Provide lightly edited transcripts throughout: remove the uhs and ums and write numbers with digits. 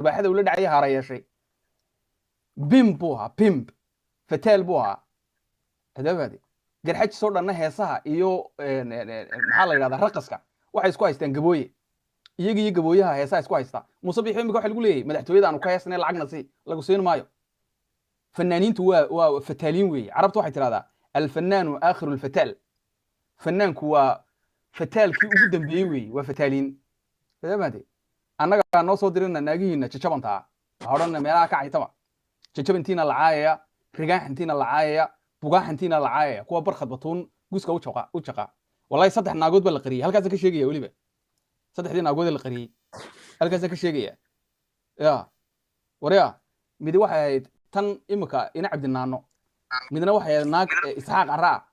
Dharbaaxada ula dhacay haara yeeshay. Pimp buu ahaa, pimp, fataal buu ahaa. Hadabaade Garxajis oo dhanna heesaha iyo maxaa la yidhahdaa, raqaska waxay isku haystaan Gabooye. Iyaga iyo Gabooyaha heesaha isku haystaa. Muuse Biixi imika waxa lagu leeyahay madaxtooyada aanu ka heesnay, lacagna si lagu siin maayo. Fanaaniintu waa fataaliin weeye. Carabtu waxay tidhahdaa: "الفنان آخر الفتال". Fanaanku waa fataalkii ugu dambeeyey weeye, waa fataaliin. Hadabaade annagaa noo soo dirina naagihiina jajabantaa, waxaa odhanna meelaha ka caytama, jajabantiina la caayaya, rigaaxantiina la caayaya, bugaaxantiina la caayaya, kuwa Barkhad Batuun guska u jaqa u jaqa. Wallahi saddex naagood baa la qariyey, halkaasa ka sheegaya. Weliba saddexdii naagood ee la qariyey halkaasa ka sheegaya. Ya warya, midi waxay ahayd tan imika ina Cabdinaano, midna waxay ahayd naag Isxaaq Carra ah,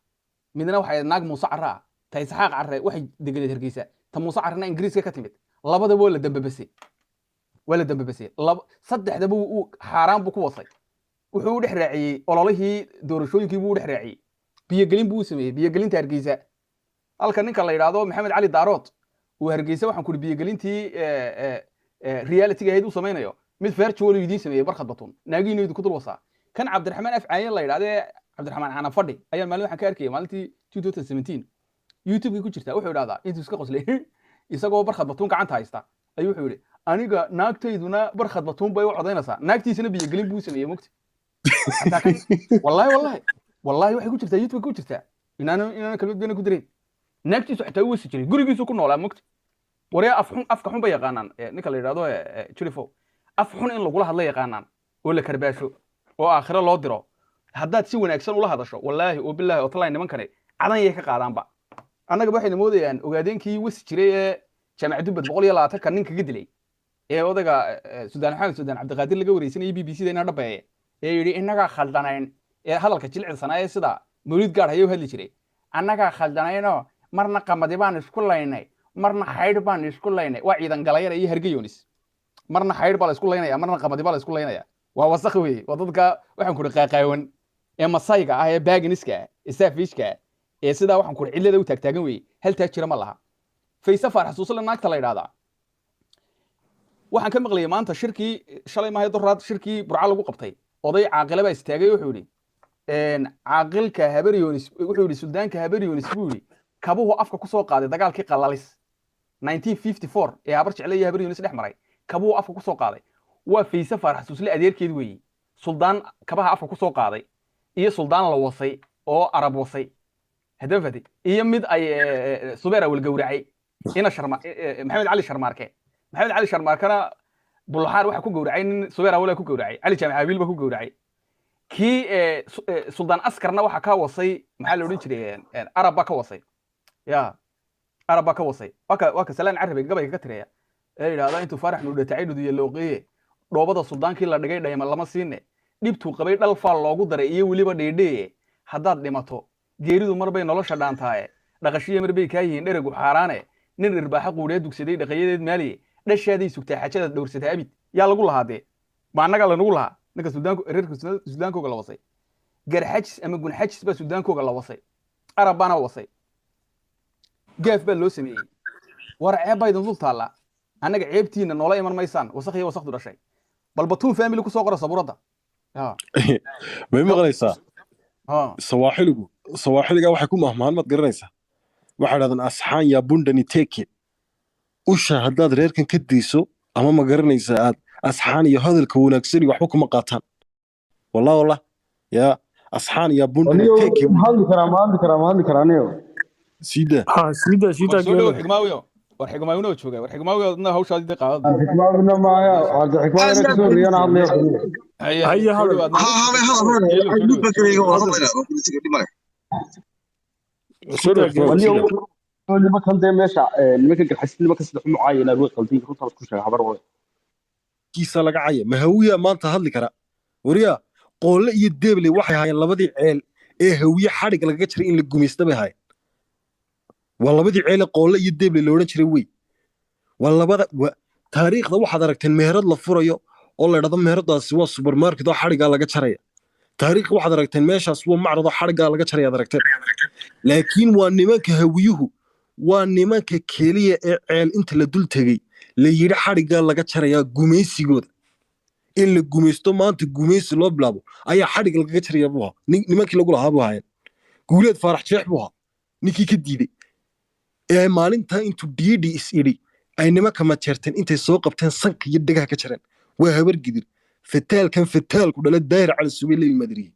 midna waxay ahayd naag Muuse Carra ah. Ta Isxaaq Carre waxay deganeed Hargeysa, ta Muuse Carrena Ingiriiska ka timid. Labadaba waa la dambabasay, waa la dambabasay. Laba saddexdaba uu xaaraan buu ku wasay. Wuxuu u dhex raaciyey ololihii doorashooyinkii buu u dhex raaciyey. Biyogelin buu u sameeyey, biyogelinta Hargeysa. Halka ninka la yidhaahdo Maxamed Cali Daarood uu Hargeysa, waxaan kuri, biyogelintii reality-ga ahayd u samaynayo, mid virtual uu idiin sameeyey Barkhad Batuun, naagihiinu idinku dul wasaa. Kan Cabdiraxmaan Afcaayen la yidhahdee, Cabdiraxmaan Caana Fadhi, ayaan maalin waxaan ka arkayay maalintii 2017 YouTube-kii ku jirta. Wuxuu idhahdaa, intuu iska qoslay isagoo Barkhad Batuun gacanta haysta ayuu wuxuu yidhi: "Aniga naagtayduna Barkhad Batuun bay u codaynaysaa." Naagtiisana biyogelin buu sameeyey, mogta. Hataa kan wallahi, wallahi, wallahi, waxay ku jirtaa YouTube ku jirtaa, inaana kelmad beena ku dirayn. Naagtiisu xitaa u wasi jiray, gurigiisu ku noolaa, mogta. Waryaa, af xun, afka xun bay yaqaanaan. Ninka la yidhahdo Jilifo, af xun in lagula hadla yaqaanaan oo la karbaasho oo aakhiro loo diro. Haddaad si wanaagsan ula hadasho, wallaahi oo bilaahi oo talahi, nimankani cadan yay ka qaadaanba. Annaga waxayna moodayaan ogaadeenkii wasi jiray ee Jaamac Dubbad 120-ka nin kaga dilay ee odayga Sudaan Maxamed Sudaan Cabdiqaadir laga wareysanayay BBC da inaa dhabeeye ee yidhi innagaa khaldanayn, ee hadalka jilicsanaa ee sida mawlid gaar hayay u hadli jiray. Annagaa khaldanaynoo marna qamadi baan isku laynay, marna xaydh baan isku laynay. Waa ciidan galayara iyo Hargeyoonis. Marna xaydh baa la isku laynaya, marna qamadi baa la isku laynaya. Waa wasakh weeye. Waa dadka, waxaan kuri, qaaqaawan ee Masayga ah ee baganiska ah ee savage-ka ah ee sidaa, waxaan kuri, cidlada u taagtaagan weeye. Hal taag jira ma laha. Fayse Faarax Suusle naagta la yidhahdaa waxaan ka maqlayay maanta shirkii shalay maahay doraad, shirkii Burca lagu qabtay. Oday caaqile baa istaagay, wuxuu yidhi caaqilka Habaryonis, wuxuu yidhi suldaanka Habaryonis buu yidhi kabuhu afka ku soo qaaday dagaalkii Qalalis 1954 ee Habar Jecle iyo Habaryonis dhex maray. Kabuhu afka ku soo qaaday. Waa Fayse Faarax Suusle adeerkeed weeye. Suldaan kabaha afka ku soo qaaday iyo suldaan la wasay oo Arab wasay, haddaba fahday, iyo mid ay Subeer Awal gowracay, ina Sharma Maxamed Cali Sharmaarke. Maxamed Cali Sharmaarkana Bulaxaar waxa ku gowracay nin Subeer Awal ku gowracay, Cali Jaamac Abiil ba ku gowracay. Kii Suldaan Askarna waxa ka wasay, maxaa la odhan jiray, Arab baa ka wasay. Ya Arab baa ka wasay. Waa ka Salaan Carabi gabayga ka tiraya ee yidhahda: "Intuu Faarax nuudhatacay dhudiye looqeeye, dhoobada suldaankii la dhigay dhayma lama siine, dhibtuu qabay dhal faal loogu daray iyo weliba dheedheeye. Haddaad dhimato geeridu mar bay nolosha dhaantaaye, dhaqashiya mar bay kaa yihiin dheregu xaaraane, nin irbaaxa quudhee dugsaday dhaqayadeed maaliye, dhashaaday sugtaa xajadaad dhowrsataa abid." Yaa lagu lahaa dee? Ma annagaa lanagu lahaa? Ninka suldaanku, reerka suldaankooga la wasay, Garxajis ama Gunxajis baa suldaankooga la wasay, Arab baana wasay, gaaf baa loo sameeyey. War ceeb baa idin dul taallaa. Annaga ceebtiina noola iman maysaan, wasakh iyo wasakdu dhashay. Bal Batuun Family kusoo qora sabuuradda. May maqlaysaa? Ha. Sawaaxiligu, sawaaxiliga waxay ku mahmahan, maad garanaysaa, waxay dhahdaan: "Asxaan yaa bundani teke." Usha haddaad reerkan ka dayso ama, ma garanaysaa, aad asxaan iyo hadalka wanaagsan iyo waxba kuma qaataan. Wallah, wallah, yaa asxaan yaa bundani Aniyo teke. Ma hadli karaa? Ma hadli karaa? Ma hadli karaa aniyo? Siida. Ha, siida, siida. War soo dhowo. Geelo. Xigmaawiyo, war Xigmaawina oo jooga. War Xigmaawiyo, adna hawshaadii dee qaadada. Xikmaawina maaya, hadda Xikmaawina kasoo horreeyana hadlaya. Haye. Haye, soo hadal. dhowaad. Ha ha, hadal. Geelo, soo Mid dhowaad. baan kaliya waa hadlayna waa kulisiga dhimale. Soo siida dhowo. Geelo. Aniyo Siida. Nimankan dee meesha nimanka Garxasis, nimanka sida xumu caayina way qaldan, runta la isku sheega habar way. Kiisa laga caya mahawiya maanta hadli kara? Wariyaa, Qoolle iyo Deeble waxay haayeen labadii ceel ee Hawiye xadhig lagaga jiray in la gumaysta bay haayeen. Waa labadii ceel ee Qoolle iyo Deeble la odhan jiray wey. Waa labada taariikhda waxaad aragteen meherad la furayo oo la idhahdo meheradaasi waa supermarket oo xadhigaa laga jaraya. Taariikh waxaad aragteen meeshaas waa macrad oo xadhigaa laga jaraya ad aragteen. Laakiin waa nimanka Hawiyuhu, waa nimanka keliya ee ceel inta la dul tegey la yidhi xadhiggaa laga jarayaa gumaysigooda. In la gumaysto maanta, gumaysi loo bilaabo ayaa xadhig lagaga jaraya buu ahaa. Nimankii lagu lahaa buu ahaayeen. Guuleed Faarax Jeex buu ahaa ninkii ka diiday ee maalintaa intuu dhiidhi is idhi ay nimanka majeerteen intay soo qabteen sanka iyo dhegaha ka jareen. Waa Habar Gidir. Fataalkan fataalku dhala Daahir Cali Sugay la ilmadiriyey.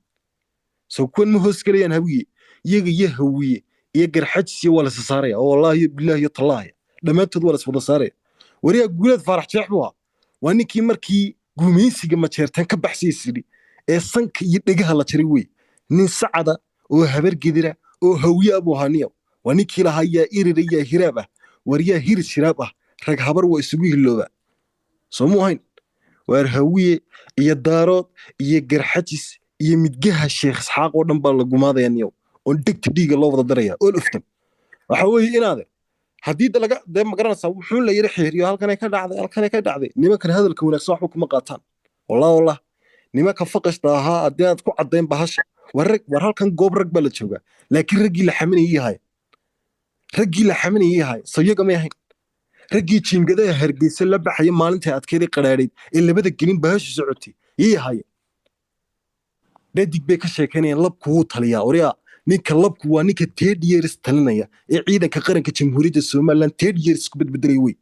Soo kuwan ma hoos gelayaan Hawiye? Iyaga iyo Hawiye iyo Garxajisiyo waa lasa saaraya oo wallaahi iyo bilaahi iyo tallaahaya, dhammaantood waa laswada saaraya. Wariyaa, Guuleed Faarax Jeex buu ahaa. Waa ninkii markii gumaysiga majeerteen ka baxsay is idhi ee sanka iyo dhegaha la jaray wey. Nin Sacada oo Habar Gidira oo Hawiye buu ahaa niyow. Waa ninkii lahaa yaa irira, yaa hiraab ah, war yaa hiris hiraab ah, rag habar waa isugu hilooba. Soo muu ahayn? Waar Hawiye iyo Daarood iyo Garxajis iyo Midgaha Sheekh Isxaaq oo dhan baa la gumaadaya niyow, oon dhegta dhiiga loo wada daraya, all of them. Waxa weeye inaade haddii de laga dee magaranaysaa wuxuun la yara xeeriyo, halkanay ka dhacday, halkanay ka dhacday. Nimankan hadalka wanaagsan waxba kuma qaataan, wallah wallah. Nimanka faqashta ahaa haddii aad ku caddayn bahasha, war rag, war halkan goob rag baa la joogaa, laakiin raggii la xaminayay yahay, raggii la xaminayay yahay, so iyaga may ahayn raggii jiingadaha Hargeysa la baxaya maalintai adkeeday qadhaadhayd ee labada gelin bahashu socotay yay ahaayeen? Dhadig bay ka sheekaynayaan. Labku wuu taliyaa, waryaa. Ninka labku waa ninka 10 years talinaya ee ciidanka qaranka Jamhuuriyadda Somaliland 10 years ku bedbedelay wey.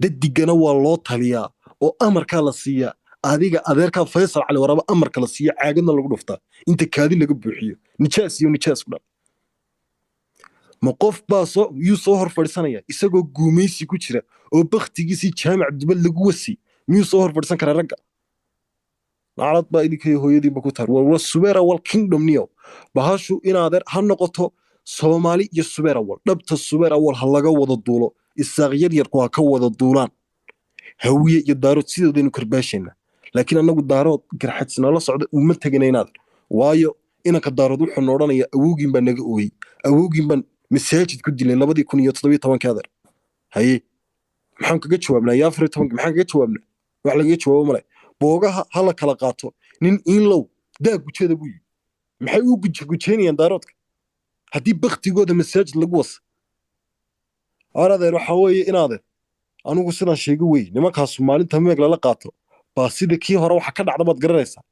Dhadigana waa loo taliyaa oo amarkaa la siiyaa. Adiga adeerkaa Faysal Cali Waraaba amarka la siiyo, caagadna lagu dhuftaa inta kaadi laga buuxiyo. Nijaas iyo nijaas ku dhan. Ma qof baa soo yuu soo hor fadhiisanaya isagoo guumaysi ku jira oo baktigiisii Jaamac Dubad lagu wasi? Miyuu soo hor fadhiisan karaa ragga? Naclad baa idinka iyo hooyadiinba ku tar. War Subeer Awal Kingdom niyo, bahashu inaadeer ha noqoto Soomaali iyo Subeer Awal. Dhabta Subeer Awal ha laga wada duulo. Isaaq yar yarku ha ka wada duulaan. Hawiye iyo Daarood sidoodaynu karbaashaynaa, laakiin annagu Daarood Garxajis nala socda uma tegana inaad, waayo inanka Daarood wuxuu na odhanayaa awowgiin baa naga ooyey, awowgiin baan masaajid ku dilay 2017-kii. Adeer haye, maxaan kaga jawaabnaa? Iyo 14-ki maxaan kaga jawaabnaa? Wax lagaga jawaabo male. Boogaha ha la kala qaato. Nin iinlow daa gujada buu yidhi. Maxay u gujeynayaan Daaroodka haddii baktigooda masaajid lagu wasa? Ar adeer, waxaa weeye inaadeer anigu sidaan sheego wey. Nimankaasu maalinta meeg lala qaato baa sida kii hore waxa ka dhacda baad garanaysaa.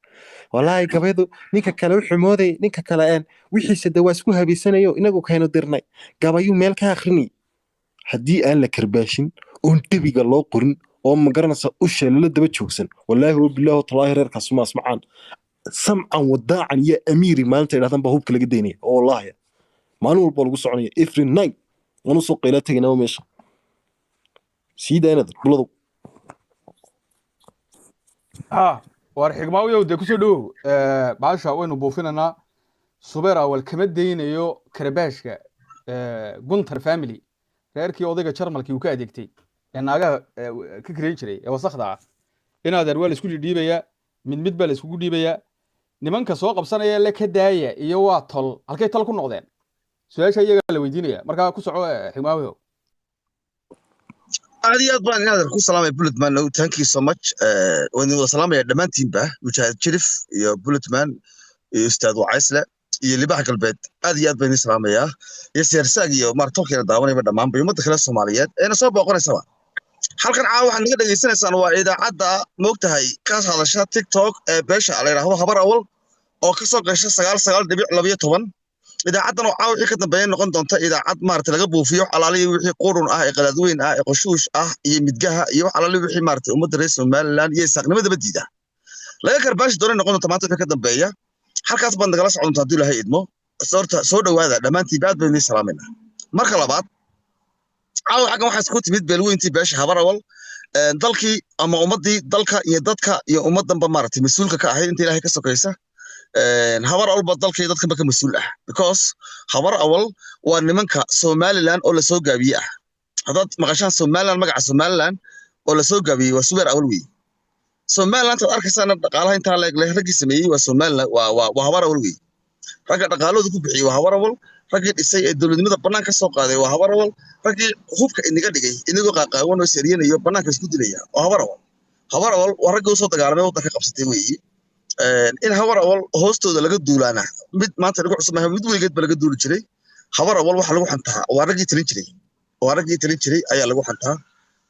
Walaahi gabaydu ninka kale wuxuu moodayay ninka kale een wixiise de waa isku habaysanayo. Inagu kaynu dirnay gabayuu meel ka akrinayay. Haddii aan la karbaashin oon debiga loo qorin oo magaranaysa usha lala daba joogsan, walaahi wabilaahi talaahi, reerkaas ma asmacaan samcan wadaacan iyo amiiri. Maalinta idhahdaan baa hubka laga daynaya oo wallaahi maalin walba lagu soconaya, every night waanu soo qaylaa tegaynaa meesha. Sii daynada buladow. Ha, waar Xigmaawiyow, dee kusoo dhowow. Baasha waynu buufinaynaa. Subeer Awal kama daynayo karabaashka Gunter family, reerkii odayga Jarmalkii uu ka adeegtay ee naagaha ka kareyn jiray ee wasakhda ah. Inaadeer waa la isku dhiidhiibayaa, mid mid baa la iskugu dhiibayaa. Nimanka soo qabsanaya le ka daaya iyo waa tol, halkay tol ku noqdeen? Su-aasha iyagaa la weydiinaya. Markaa ku soco, Xigmaawiyow. Aad iyo aad baan inaadan ku salaamaya, Bulletman. Thank you so much. Waan idin wada salaamaya dhammaantiinba, Mujaahid Jirif iyo Bulletman iyo Ustaad Wacaysle iyo Libax Galbeed. Aad iyo aad baan idin salaamayaa, iyo Seersaag iyo maartolkeena daawanayba dhammaanba, iyo ummadda kale Soomaaliyeed eena soo booqanaysaba halkan. Caawa waxaad naga dhegaysanaysaan waa idaacadda moogtahay ka hadasha TikTok ee beesha la yidhaahdo Habar Awal oo ka soo gasha 99.12. Idaacaddan oo caawa wixii ka dambeeya noqon doonta idaacad maarata laga buufiyo alaaliyo wixii qurun ah ee qalaadweyn ah ee qoshuush ah iyo midgaha iyo wax alaaliyo wixii maarata ummadda reer Somaliland iyo isaaqnimadaba diida laga karbaashi doona noqon doonta maanta wixii ka dambeeya. Halkaas baad nagala socon doonta haddii Ilaahay idmo. Horta soo dhowaada dhammaantiin, aad baynu idiin salaamayna. Marka labaad, caawa xaggan waxaa isku timid beelweyntii beesha Habar Awal, dalkii ama ummaddii dalka iyo dadka iyo ummaddanba maaragtay mas-uulka ka ahayd inta Ilaahay ka sokaysa. Habar Awal ba dalka iyo dadkanba ka mas-uul ah, because Habar Awal waa nimanka Somaliland oo lasoo gaabiye ah. Haddaad maqashaan Somaliland, magaca Somaliland oo lasoo gaabiyey waa Subeer Awal weeye. Somaliland taad arkaysaana dhaqaalaha intaa leeg leh raggii sameeyey waa Somaliland, waa Habar Awal weeye. Ragga dhaqaalooda ku bixiyey waa Habar Awal. Raggii dhisay ee dowladnimada bannaan ka soo qaaday waa Habar Awal. Raggii hubka inaga dhigay inagoo qaaqaawan oo seryanayo bannaanka isku dilaya waa Habar Awal. Habar Awal waa raggii usoo dagaalamay waddanka qabsatay weeye. In Habar Awal hoostooda laga duulaana mid maanta lagu cusub maaha, mid weligeed ba laga duuli jiray. Habar Awal waxa lagu xantaa waa raggii talin jiray, waa raggii talin jiray ayaa lagu xantaa.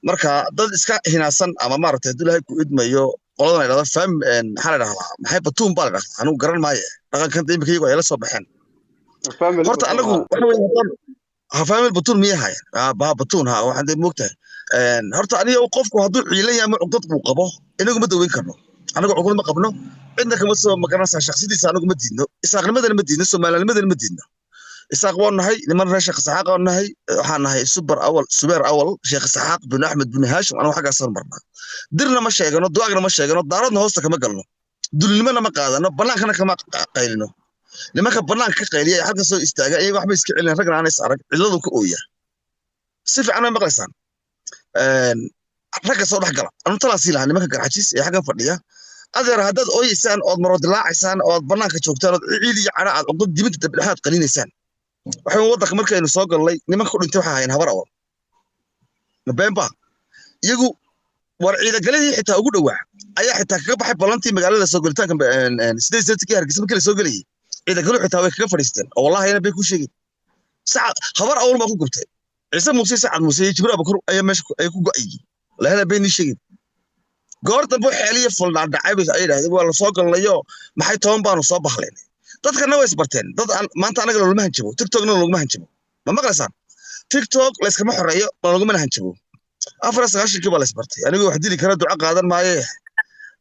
Marka dad iska hinaasan ama maaragtay hadduu Ilaahay ku idmayo. Qoladan la yidhahdo fam, maxaa la dhahdaa, maxay batuun baa la dhahdaa, anigu garan maaye dhaqankan imika iyagu ay la soo baxeen. Horta anagu waxa weeye haddaan ha family batuun miyay hayan ba batuun ha waxaan dee moogtahay. Horta aniga qofku hadduu ciilan yahay ama cuqdad buu qabo, inagu ma daweyn karno. Anagu cuqdad ma qabno, cidna kama soo magaranaysaa shakhsiyadiisa. Anagu ma diidno isaaqnimadana, ma diidno soomaalinimadana, ma diidno. Isaaq waan nahay, niman reer Sheekh Isaxaaq waan nahay. Waxaan nahay super awal, subeer awal, Sheekh Isaxaaq bin Axmed bin Haashim. Anagu xaggaasaan marnaa. Dirna ma sheegano, duwaagna ma sheegano, daaradna hoosta kama galno, dulnimona ma qaadano, bannaankana kama qaylino. Nimanka bannaanka ka qayliya ee halkan soo istaaga, iyaga waxba iska celin, ragna aan is arag cidladu ka ooya. Si fiican ma maqlaysaan? Ragga soo dhex gala, anu talaan sii lahaa nimanka Garxajis ee xaggan fadhiya. Adeer, haddaad ooyeysaan ood marodilaacaysaan ood bannaanka joogtaan ood ciid iyo cadha aad cuqdad dibinta dabdhexaad qalinaysaan, waxay waddanka markaynu soo gallay nimanka ku dhintay waxay ahaayeen habar awal mabeenba. Iyagu war ciidagalihii xitaa ugu dhowaa ayaa xitaa kaga baxay ballantii magaalada soo gelitaanka 88-kii Hargeysa markii la soo gelayay. Ciidagalu xitaa way kaga fadhiisteen oo wallahi ina bay ku sheegeen. Sacad habar awal baa ku gubtay. Ciise Muuse, Sacad Muuse iyo Jibriil Abubakar ayaa meesha ay ku go'ayeen, lahana bay nii sheegeen. Goor dambe xeeliyo fuldhaadhacay bay ay yidhahdeen waa la soo gallayo, maxay 10 baanu soo bahlaynay. Dadkana way isbarteen. Dad maanta anaga loolama hanjabo, TikTokna looguma hanjabo. Ma maqlaysaan? TikTok layskama xoreeyo, loogumana hanjabo. 94-kii baa la isbartay. Anigu wax dili kara duco qaadan maaye.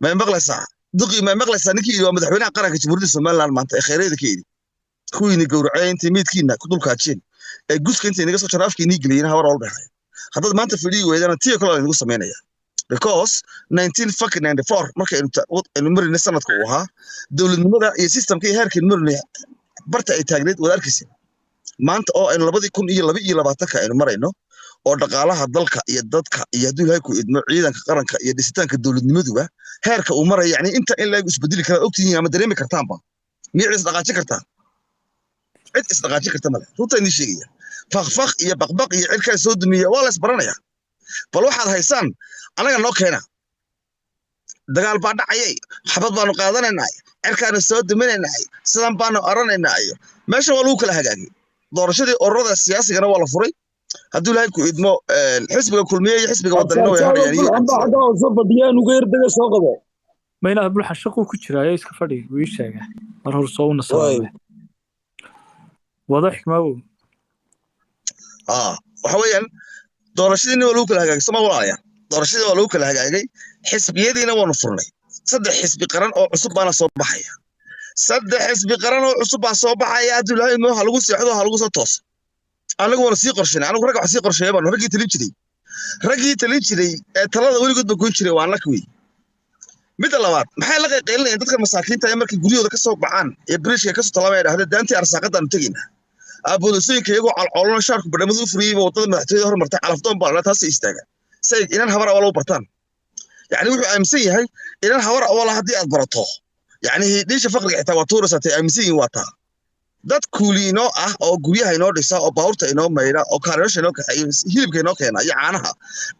May maqlaysaa duqii? May maqlaysaa ninkii yidhi waa madaxweynaha qaranka Jamhuuriyadda Somaliland maanta ee khayreeda ka yidhi kuwiini gowracay intay meydkiina ku dulkaajeen ee guska intay inaga soo jara afka inii geliyeen habar walba ahayd. Haddaad maanta fidhiyi weydana tiyo kale inagu samaynaya, because 19 fucking 94 marka aynu marinay sanadka uu ahaa dowladnimada iyo systemka iyo heerka aynu marinay barta ay taagneed wada arkaysa. Maanta oo aynu 2022-ka aynu marayno oo dhaqaalaha dalka iyo dadka iyo hadduu Ilaahay ku idmo ciidanka qaranka iyo dhisitaanka dowladnimaduba heerka uu maraya, yani inta in lagu isbedeli karaa ogtihiin ama dareemi kartaanba, miya cid isdhaqaajin kartaa? Cid isdhaqaajin karta male. Runta idin sheegaya, fakfak iyo baqbaq iyo cirkaa soo dumiya waa la isbaranaya. Bal waxaad haysaan anaga noo keena. Dagaal baa dhacayay, xabad baanu qaadanaynaa, cirkaanu soo duminaynaa, sidan baanu oranaynaa iyo meesha waa lagu kala hagaagay. Doorashadii ururada siyaasigana waa la furay. Hadduu Ilaahay ku idmo, xisbiga Kulmiye iyo xisbiga Wadanina way hadhayaan iyo Bulxan baa xagga hoose fadhiyaan, uga yardega soo qabo. Mayna Bulxan shaquu ku jiraayo, iska fadhi, wuu ii sheegay mar hore soo una salaamay wado xikmaawow. Waxa weeyaan doorashadiina waa lagu kala hagaagay, soma walaalayaal? Doorashadii waa lagu kala hagaagay, xisbiyadiina waanu furnay. Saddex xisbi qaran oo cusub baana soo baxaya. Saddex xisbi qaran oo cusub baa soo baxaya. Hadduu Ilaahay idmo, ha lagu seexdo, ha lagu soo tooso. Anagu waanu sii qorsheynay. Anagu ragga wax sii qorsheeya baanu. Raggii talin jiray ee talada weligood ba goyn jiray waa annaka wey. Midda labaad, maxay la qayqaylinayaan dadka masaakiinta ee markay guryahooda ka soo baxaan ee biriishka ka soo talaabaya dhahdeen daantii arsaaqadaanu tegaynaa? Aaboodasooyinka iyagoo calcoolano shaarku badhamadu u furiyeyba waddada madaxtooyada hormartay, calafdoon baa la taasay istaagaan say inan habar awal u bartaan. Yacni wuxuu aaminsan yahay inan habar awala haddii aad barato, yacni dhiisha faqriga xitaa waa tuuraysaa. Tay aaminsan yihiin waa taa. Dad kuuli inoo ah oo guryaha inoo dhisa oo baabuurta inoo maydha oo kaariyoosha inoo kaxeeyo, hilibka inoo keena iyo caanaha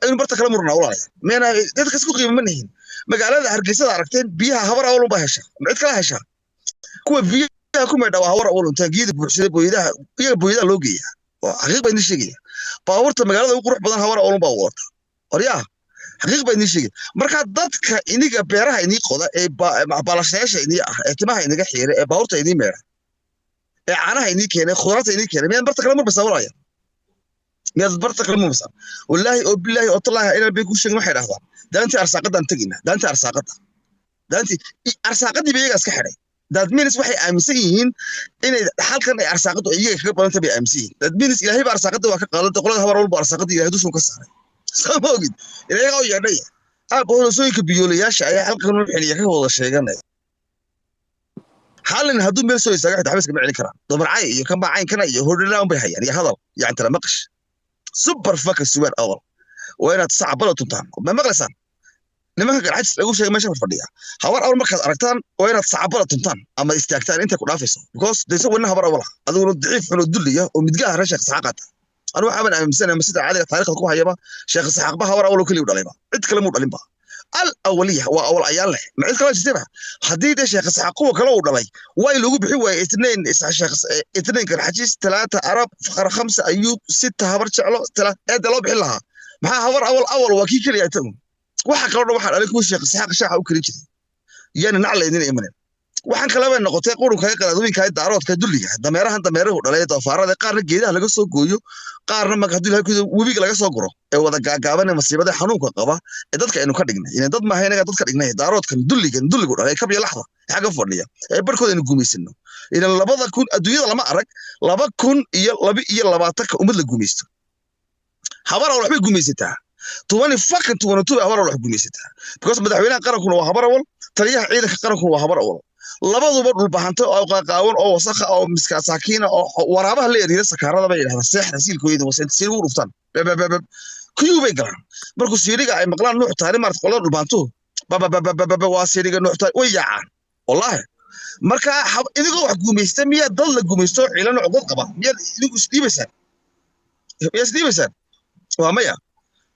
aynu barta kala murnaa. Walaalayaal, meena dadka isku qiimo ma nihin? Magaalada Hargeysada aragteen biyaha habar awal unbaa hesha, ma cid kala hesha? Kuwa biyaha ku maydha waa habar awal, taangiyada buuxsada booyadaha iyaga booyadaha loo geeya. Waa xaqiiq baa idin sheegaya. Baabuurta magaalada ugu qurux badan habar awal unbaa wadata. Waryaa, xaqiiq baa idin sheegaya. Marka dadka iniga beeraha inii qoda ee baalashayaasha inii ah ee timaha inaga xiira ee baabuurta inii meedha ee caanaha inii keenay, khudaarta inii keenay, miyaad barta kala murmaysaa walaalayaal? Miyaad barta kala murmaysaa? Wallaahi oo bilaahi oo tallaahi inaan bay ku sheegin. Waxay dhahdaan daantii arsaaqadaan tegaynaa, daantii arsaaqada, daantii arsaaqadii ba iyagaa iska xidhay. That means waxay aaminsan yihiin inay halkan ay arsaaqadu iyaga kaga badanta bay aaminsan yihiin. That means Ilaahay ba arsaaqada waa ka qaadan. Qolada habar walba arsaaqada Ilaahay dushuu ka saaray, soo ma ogid? Iyagaa u yeedhaya. Aaboodasooyinka biyoolayaasha ayaa halkan u xiliya ka wada sheeganaya. Hallin hadduu meel soo istaaga xitaa xabiiska ma celin karaan. Dumarcay iyo kanbaa caynkana iyo hordhinaan bay hayaan iyo hadal iyo cantara maqash. Super fucking sugaan awal waa inaad sacabada tuntaan. Ma maqlaysaan nimanka Garxajis lagu sheegay meesha fadhiya? Habar awal markaad aragtaan waa inaad sacabada tuntaan ama istaagtaan intay ku dhaafayso, because de isagu ina habar awal ah, adiguna daciif xun oo dulliya oo midgaha reer Sheekh Saxaaqata. Anigu waxaaban aaminsanahay sida caadiga taariikhda ku hayaba Sheekh Saxaaqba habar awal oo keliya u dhalayba, cid kale muu dhalinba. Al awaliya waa awal ayaan leh, ma cid kale jirtaba? Haddii dee Sheekh Saxaaq kuwa kale uu dhalay way loogu bixin waayey itnain Sheekh, itnain Garxajis, talaata Arab, faqar, khamsa Ayuub, sita Habar Jeclo, eedda loo bixin lahaa maxaa habar awal? Awal waa kii keliya itagu. Waxa kaloo dhan waxaa dhalay kuwii Sheekh Isxaaq shaaxa u karin jiray, yaana naclaydin imanin. Waxaan kalaba noqotay qurunka qalaadooyinka daaroodka dulliga, dameerahan dameeruhu dhalay, doofaarada qaarna geedaha laga soo gooyo, qaarna marka haddii ilaahay ku webiga laga soo guro, ee wada gaagaaban, ee masiibada xanuunka qaba, ee dadka aynu ka dhignay inay dad maaha, inaga dadka dhignay. Daaroodkan dulligan dulligu dhalay, kabya laxda xagga fadhiya, ee barhkooda aynu gumaysano ilan 2000 adduunyada lama arag 2022-ka ummad la gumaysto. Habar Awal waxbay gumaysataa 20 fucking 22. Habar Awal wax gumaysataa because madaxweynaha qarankuna waa Habar Awal, taliyaha ciidanka qarankuna waa Habar Awal, labaduba dhulbahanta oo qaaqaawan oo wasakha oo miskaasakiina oo waraabaha la eriira sakaarada bay yidhahdaan. Seexda siilkooyada wasa siil ugu dhuftaan babababab kuyuu bay galaan markuu siiriga ay maqlaan Nuux Taani maarta qolada dhulbahantuhu babababababa waa siiriga Nuux Taani way yaacaan wallaahi. Marka idigoo wax gumaysta miyaa dad la gumaysto ciilan oo codad qaba miyaad idigu isdhiibaysaan? Miyaad isdhiibaysaan? Waa maya.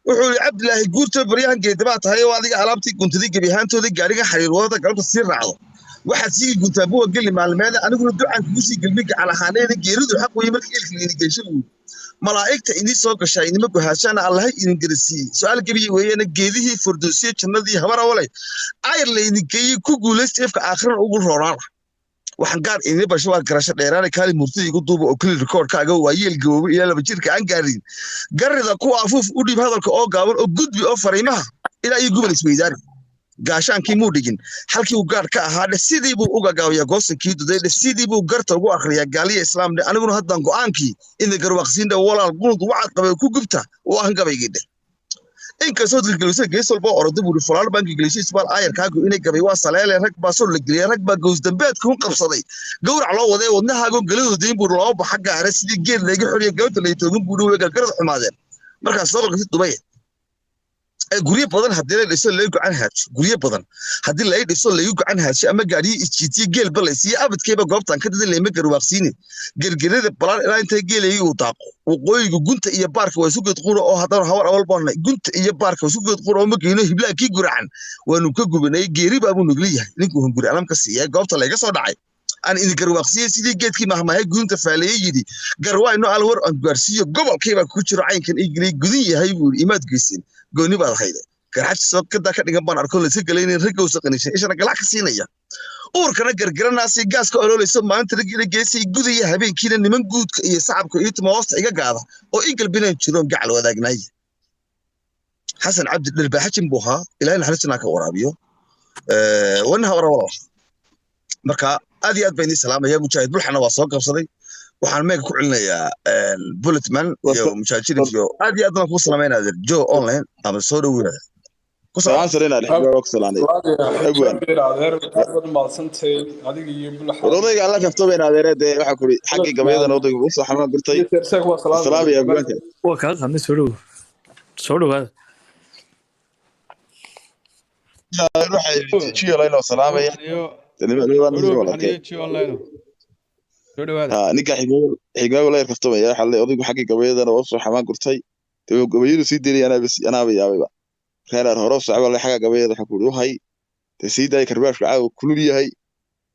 Wuxuu yidhi Cabdilaahi Guurto, baryahan geedabaa tahay oo adiga alaabtii guntaday gebi ahaantoodii gaariga xariir wadada galabta sii raacdo, waxaad sii guntaa buwa geli maalmeeda, aniguna ducaan kugu sii gelmi gacal ahaaneeda. Geeridu xaq weeye marka eelka idin geysho buu malaa'igta idin soo gashaa idinma gohaashaana, Allahay idin garasiiyey. Su-aal gebiyi weeyana geedihii Furdosiye jannadii Habar Awale ayr laydin geeyey ku guulaysta ifka aakhirana ugu roonaana. Waxaan gaar idin basho waa garasho dheeraana kaali murtida igu duuba oo keli rikoodhkaaga waa yeel gaboobay ilaa 2 jirka aan gaarin garida kuwa afuuf u dhiib hadalka oo gaaban oo gudbi oo fariimaha ilaa iyo gubal isweydaari. Gaashaankii muu dhigin halkii uu gaar ka ahaa dheh, sidii buu uga gaabiyaa goosankii duday dheh, sidii buu garta ugu akhriyaa gaaliya islaam dheh. Aniguna haddaan go'aankii inda garwaaqsiin dheh, walaal qunud wacad qabay ku gubta oo ahan gabaygii dheh. Inkastoo dilgelisay gees walba oroday buuri folaal baan gelgelisay isbaal aayarkaagu inay gabay waa saleele. Rag baa soo la geliyay, rag baa gows dambeedka ku qabsaday, gowrac loo waday wadnahaago galadooda dayn buuri loo baxa gaare sidii geed layga xoriyo gabadha lay toogin buuri way gargarad xumaadeen. Markaas soo qalgasay Dubay ee guryo badan haddii la dhiso lagu gacan haajo, guryo badan haddii la dhiso lagu gacan haajo, ama gaariyo isjiitiyo geelba la siiyo, abadkayba goobtan ka didin layma garwaaqsiini gergerada balaan ilaa intay geelaygi uu daaqo. Waqooyiga gunta iyo baarka waa isu geed qura oo haddana Habar Awal baanay, gunta iyo baarka waa isu geed qura oo ma geyno hiblaa kii guracan waanu ka gubanay. Geeri baabuu nugla yahay ninkuu hunguri alam ka siiya goobta layga soo dhacay aan idin garwaaqsiiyey sidii geedkii mahmahay gudunta faaleeyey yidhi garwaayno alwar aan gaarsiiyo gobolkaybaa ku jiro caynkan igelay gudun yahay buu yidhi imaad geyseen gooni baad hayde garxaj soo kadaa ka dhigan baan arko layska galaynin ragowsa qanishan ishana galac ka siinaya uurkana gargaranaasay gaaska ololeyso maalinta raggiina geesay gudaya habeenkiina niman guudka iyo sacabka iyo tuma hoosta iga gaada oo ii galbinaan jiroon gacal wadaagnaaya. Xasan Cabdi Dharbaaxajin buu ahaa, Ilaahay naxariistina ka waraabiyo wanaha wara walaal. Marka aad iyo aad baan idiin salaamaya. Mujaahid Bulxana waa soo qabsaday. Waxaan meega ku celinayaa Bulletman iyo Mujaahid Shirif iyo aad iyo aad baan kuu salaamayna adeer Joe online ama soo dhaweynaya. Ku salaam. Salaan sare inaad xigmaa waa ku salaanay. Agwan. Adeer, aad baad mahadsantahay adiga iyo Bulxa. War odayga alla kafto bayn adeere dee waxaa kuri xaggii gabayadana odayga uu soo xamaan gurtay. Waa salaam. Salaamaya agwaanka. Waa kaa qadnay, soo dhowo, soo dhowaada. Waxay jiyo laynoo salaamaya. Soo dhawaada. Ha ninka xigmaago la yar kaftamaya waxaa le odaygu xaggii gabayadana waa usoo xamaan gurtay. Dee gabayadu sii daynaya anaaba yaabayba. Reer hore u socda le xagga gabayada waxaa kuri u hay. Dee sii daaya karbaashku caawa kulul yahay.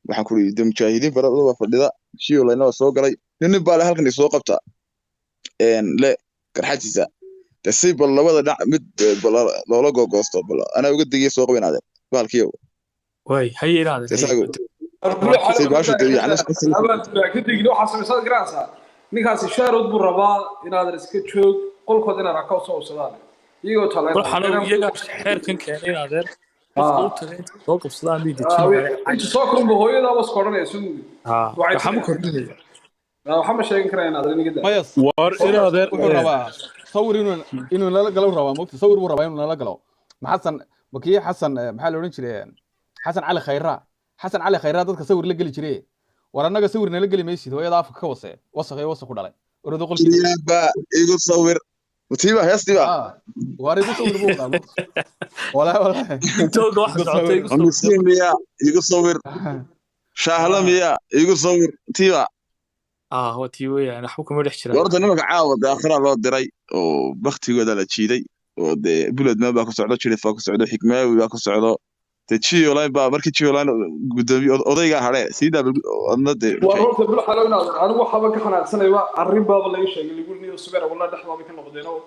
Waxaan kuri dee mujaahidiin fara badan baa fadhida. Jiyo layna waa soo galay. Nin baa le halkan isoo qabta. Le garxajiisa. Dee si bal labada dhinac mid bal loola googoosto bal anaa uga digaya soo qabin adeer bahalkiyow. Waay haye inaad Dee saagu si baashu dee yacni Kadigin waxaa samaysaad garanaysaa ninkaasi shaarood buu rabaa inaadan iska joog qolkood inaad raka soo ubsadaan iyagoo Bulxanow iyagaa xeerkan keenay in adeer qofka u tagay inta soo qabsadaan bay dejinayaan. Inta soo korunba hooyadaaba iska odhanaya soo mugi. Waxaa ma kordhinaya. Waxaa ma sheegan karaa inaad aniga daa. Maya. War in adeer wuxuu rabaa sawir inuu nala galo rabaa mogta, sawir buu rabaa inuu nala galo. Ma Xasan makii Xasan maxaa la odhan jiray, Xasan Cali Khayra, Xasan Cali Khayra dadka sawir la geli jiray. War annaga sawir nala geli maysid, hooyada afka ka wasee wasakh iyo wasakh ku dhalay orado qolkiisa. Yaaba igu sawir. Mutiiba heestiiba. War igu sawir buu wadaa mogta, walaa walaa. Tooga waxa Igu socotay sawir. igu sawir. Miskiin miya igu sawir. Shaahla miya igu sawir. Tiiba. Ah, waa tii weeyaan, waxba kuma dhex jiraan. Warta nimanka caawa dee akhira loo diray oo baktigooda la jiiday oo dee Buledman baa ku socdo, Jirif baa ku socdo, Xikmaawi baa ku socdo. Dee Jioline baa markii Jioline gudoomiye odayga hare siidaa adna dee Waa horta Bulxalo inaad anigu waxaaba ka xanaaqsanayba arrin baaba laga sheegay lagu niyo subeer wallahi dhexdaaba ka noqdeen oo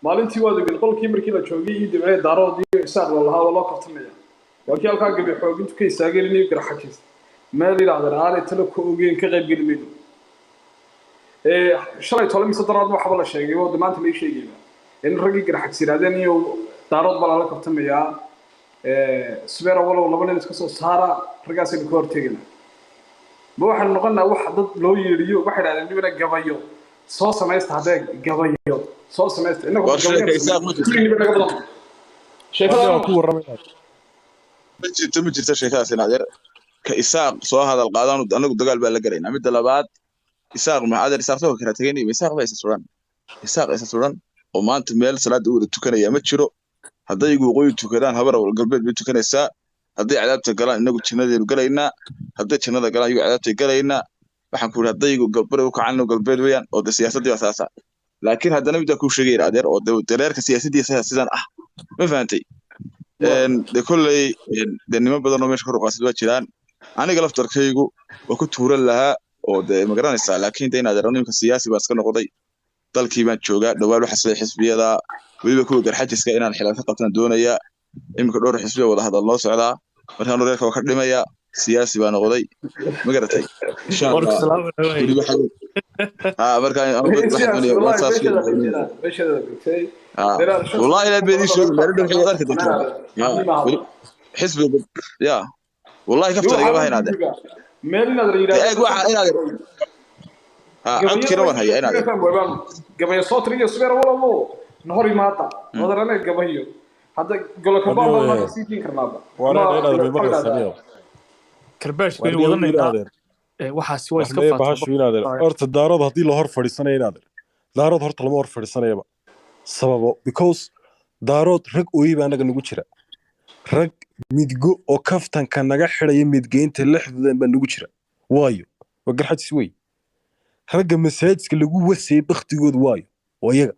Maalintii waad ogeen qolkii markii la joogay iyo dibcee Daarood iyo Isaaq la lahaa waa loo kartamaya. Waa kii halkaa gabi xoogintu ka istaageen inay Garxajis meel yidhaahdeen aanay talo ku ogeen ka qayb geli mayno. Shalay tole mise daraad waxba la sheegay oo maanta la ii sheegayba in raggii Garxajis yidhaahdeen iyo Daarood baa lala kabtamayaa, Subeera walow laba nin iska soo saara, raggaasaynu ka hortegayna. Ma waxaanu noqonnaa wax dad loo yeedhiyo? Waxay idhahdeen dibna gabayo soo samaysta, haddee gabayo soo samaysta innagu War sheeka Isaaq ma jirto. Kulligii naga badan sheekada. Waa ku warramay. Ma jirto, ma jirto sheekadaas in adeer ka Isaaq soo hadal qaadaan, anagu dagaal baa la galaynaa. Midda labaad, Isaaq ma adeer Isaaq soo kala tegaynay, Isaaq baa isa suran, Isaaq isa suran oo maanta meel salaada u wada tukanaya ma jiro. Hadday igu waqooyi tukadaan, Habar Galbeed bay tukanaysaa. Hadday cadaabta galaan, inagu jannadeenu galaynaa. Hadday jannada galaan, iyagu cadaabtay galaynaa. Waxaan ku yidhi hadday igu galbari u kacaan, inagu galbeed weeyaan oo de siyaasaddii baa saasa. Laakiin haddana middaa kuu sheegaya adeer oo de dareerka siyaasaddiisa sidan ah, ma fahantay? De kolley de niman badan oo meesha kor u qaasid waa jiraan. Aniga laftarkaygu waa ku tuuran lahaa oo de ma garanaysaa, laakiin de in adeer nimka siyaasi baa iska noqday, dalkii baan joogaa dhowaan, waxa sida xisbiyada weliba kuwa Garxajiska inaan xilaan ka qabtaan doonayaa. Iminka dhowr xisbiya wada hadal noo socdaa, markaan reerka waa ka dhimaya, siyaasi baa noqday, ma garatay? Insha Warku Allah. Salaam waay. Weliba marka waxaan doonaya waa saas. Meesheeda dhigtay. Wallahi ilaa been ii sheegi maalin dhow waxay arki doontaa. Xisbiga ya wallahi kaftan igama hayn adeer. Meel inaad la yidhaahdo. Eeg waxa inaad codkiina waan hayaa inaad gabayo soo tiriyo Subeer walow nahor imaada wadarane gabayo hadda golo kabaan baan maanta sii diin karnaaba. Waana inaad may maqlaysaa niyow. Karbaash Waar baynu niyow wadanaynaa. inaadeer. Waxaasi waa iska Waxmee faato. Bahashu inaadeer, horta Daarood haddii la hor fadhiisanayo inaadeer, Daarood horta lama hor fadhiisanayaba sababo, because Daarood rag ooyi baa anaga nagu jira, rag midgo oo kaftanka naga xidhaya midgeynta lixdoodan baa nagu jira. Waayo waa Garxajis wey. Ragga masaajidka lagu wasayay baktigooda waayo waa iyaga.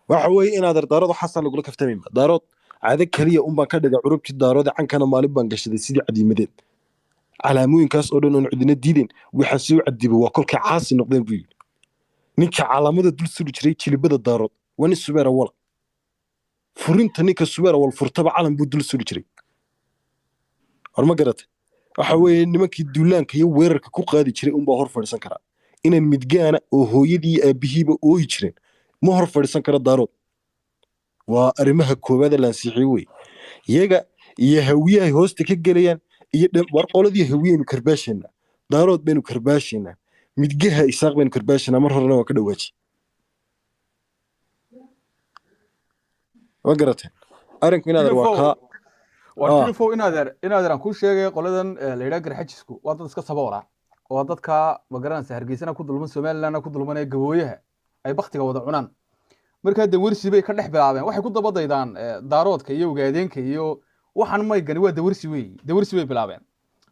Waxa weeye inaadeer, Daarood waxaasaa lagula kaftamayma. Daarood caado keliya unbaan ka dhiga curubtii Daarood, cankana maalin baan gashaday sidii cadiimadeed, calaamooyinkaas oo dhan oon cidina diideen. Waxaan soo cadibay waa kolkay caasi noqdeen buu yidhi ninka calaamada dul suri jiray jilibada Daarood, waa nin Subeera wala furinta, ninka Subeera wal furtaba calan buu dul suri jiray. War ma garatay? Waxa weeye nimankii duulaanka iyo weerarka ku qaadi jiray unbaa hor fadhiisan karaa. Inaan midgaana oo hooyadii iyo aabihiiba ooyi jireen ma hor fadhiisan karo Daarood. Waa arrimaha koowaad ee la ansixiyey wey. Iyaga iyo Hawiyahay hoosta ka gelayaan iyo war qoladii Hawiyaynu karbaashaynaa, Daarood baynu karbaashaynaa, midgaha Isaaq baynu karbaashaynaa. Mar horena waa ka dhawaaji. Ma garateen arrinku inaadeer? Waa kaa. Waa Jilifow inaadeer, inaadeer aan kuu sheegay qoladan la yidhaha Garxajisku waa dad iska saboola oo dadka ma garanaysa Hargeysana ku dulman, Somalilandna ku dulman, ee Gabooyaha ay baktiga wada cunaan. Markaa dawarsi bay ka dhex bilaabeen, waxay ku daba daydaan Daaroodka iyo Ogaadeenka iyo waxaan maygani waa dawarsi weeyi, dawarsi bay bilaabeen.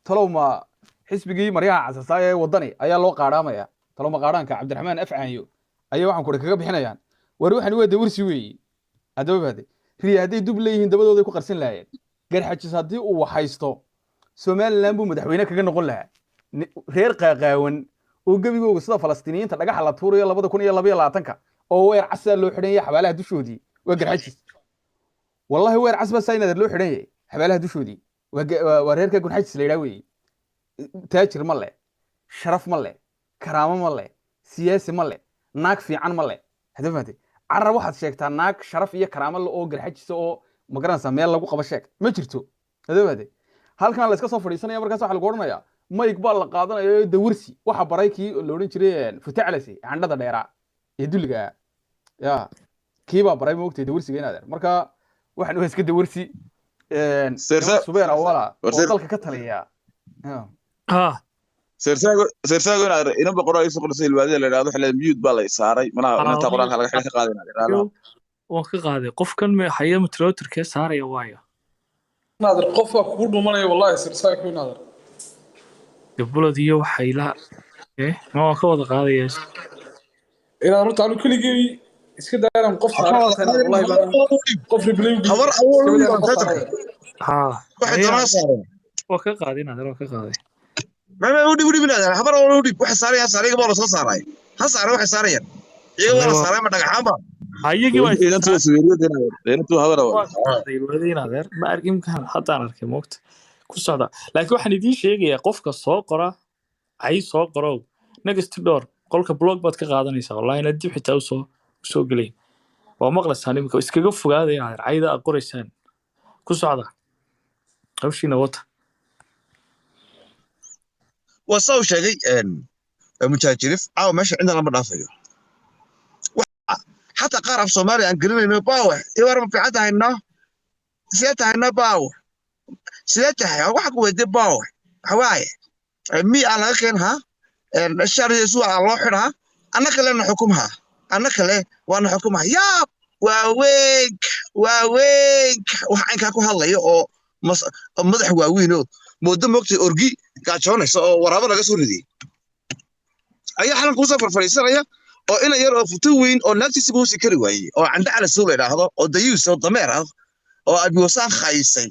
Talow ma xisbigii maryaha casasaa ee Wadani ayaa loo qaadhaamaya? Talow ma qaadhaanka Cabdiraxmaan Afcaanyo ayaa waxaan kuri kaga bixinayaan? War waxani waa dawarsi weeyi. Haddaba bahde riya hadday dub leeyihiin dabadooday ku qarsin lahaayeen. Garxajis haddii uu waxhaysto, Somaliland buu madaxweyne kaga noqon lahaa. Reer qaaqaawan oo gebigooga sida Falastiiniyiinta dhagaxa la tuurayo 2022-ka oo weer casaa loo xidhan yahay xabaalaha dushoodii waa Garxajis. Wallahi weer cas baa saa inaad loo xidhan yahay xabaalaha dushoodii. Waa reerka Gunxajis la yidhaha weeye. Taajir ma leh, sharaf ma leh, karaamo ma leh, siyaasi ma leh, naag fiican ma leh. Hadda fahamtay? Carab waxaad sheegtaa naag sharaf iyo karaamo le oo Garxajisa oo ma garanaysaa meel lagu qabo sheeg, ma jirto. Hadda fahamtay? Halkan la iska soo fadhiisanaya, markaas waxaa lagu odhanayaa mayg baa la qaadanaya. Dawarsi waxa baray kii la odhan jiray Futaclasi, candhada dheeraa ee dulliga ah, ya kii baa baray, ma ogtay dawarsiga inaadeer? Marka waxaan waa iska dawarsi. Subeer Awala oo dalka ka taliya. Ha. Sersaago, sersaago inaad inan boqoraa isu qorsay ilwaadida la yidhahdo xilli mute baa la saaray malaha inta qoraalka laga xilka qaaday inaad ilaalo. Waan ka qaaday qofkan haya moderatorkee saaraya waayo. Naadir, qof baa kugu dhumanaya wallahi, Sirsaako naadir. Bulad iyo waxay la ma waan ka wada qaadaya. Inaan horta anu keligay iska daayan qof saaray wallahi baan qof replay u Habar Awool u yidhi Peter. Ha. Waxay doonaan saareen. Waan ka qaaday naadir, waan ka qaaday. Ma u dhib, u dhib inaad Habar Awool u dhib. Waxay saarayaan, saarayga baa la soo saaray, ha saaray, waxay saarayaan iyaga waa la saaray, ma dhagaxaan ba. Ayagii waa Inantu waa Subeeriyada inantu habar awal. Waa adeer, ma arkin kan haddaan arkay moogta ku socda, laakiin waxaan idiin sheegayaa qofka soo qora cay soo qorow next door qolka blog baad ka qaadanaysaa. Wallahi inaad dib xitaa usoo gelayn waa maqlaysaan. Imika iskaga fogaadaya adeer cayda aad qoraysaan. Ku socda hawshiina wata. Waa saa uu sheegay Mujaahid Jirif, caawa meesha cidna lama dhaafayo. Xataa qaar af Soomaaliya aan gelinayno, baawe iwar ma fiican tahay, no sidee tahay, no baawe sidee tahay, waxa ku weydiye baawe waxa waaye mi aan laga keen ha shariya suuca loo xidhaa, anna kalena xukumha, anna kale waana xukumha. Yaab, waa weynk, waa weynk wax caynkaa ku hadlaya oo madax waaweyn oo moodo moogtay orgi gaajoonaysa oo waraabo laga soo ridiyey ayaa xalan kuusoo farfadhiisanaya, oo ina yar oo futo weyn oo naagtiisiba hoosi kari waayey oo candhe cala la idhaahdo oo dayuus oo dameer ah oo abiwasaan khaysay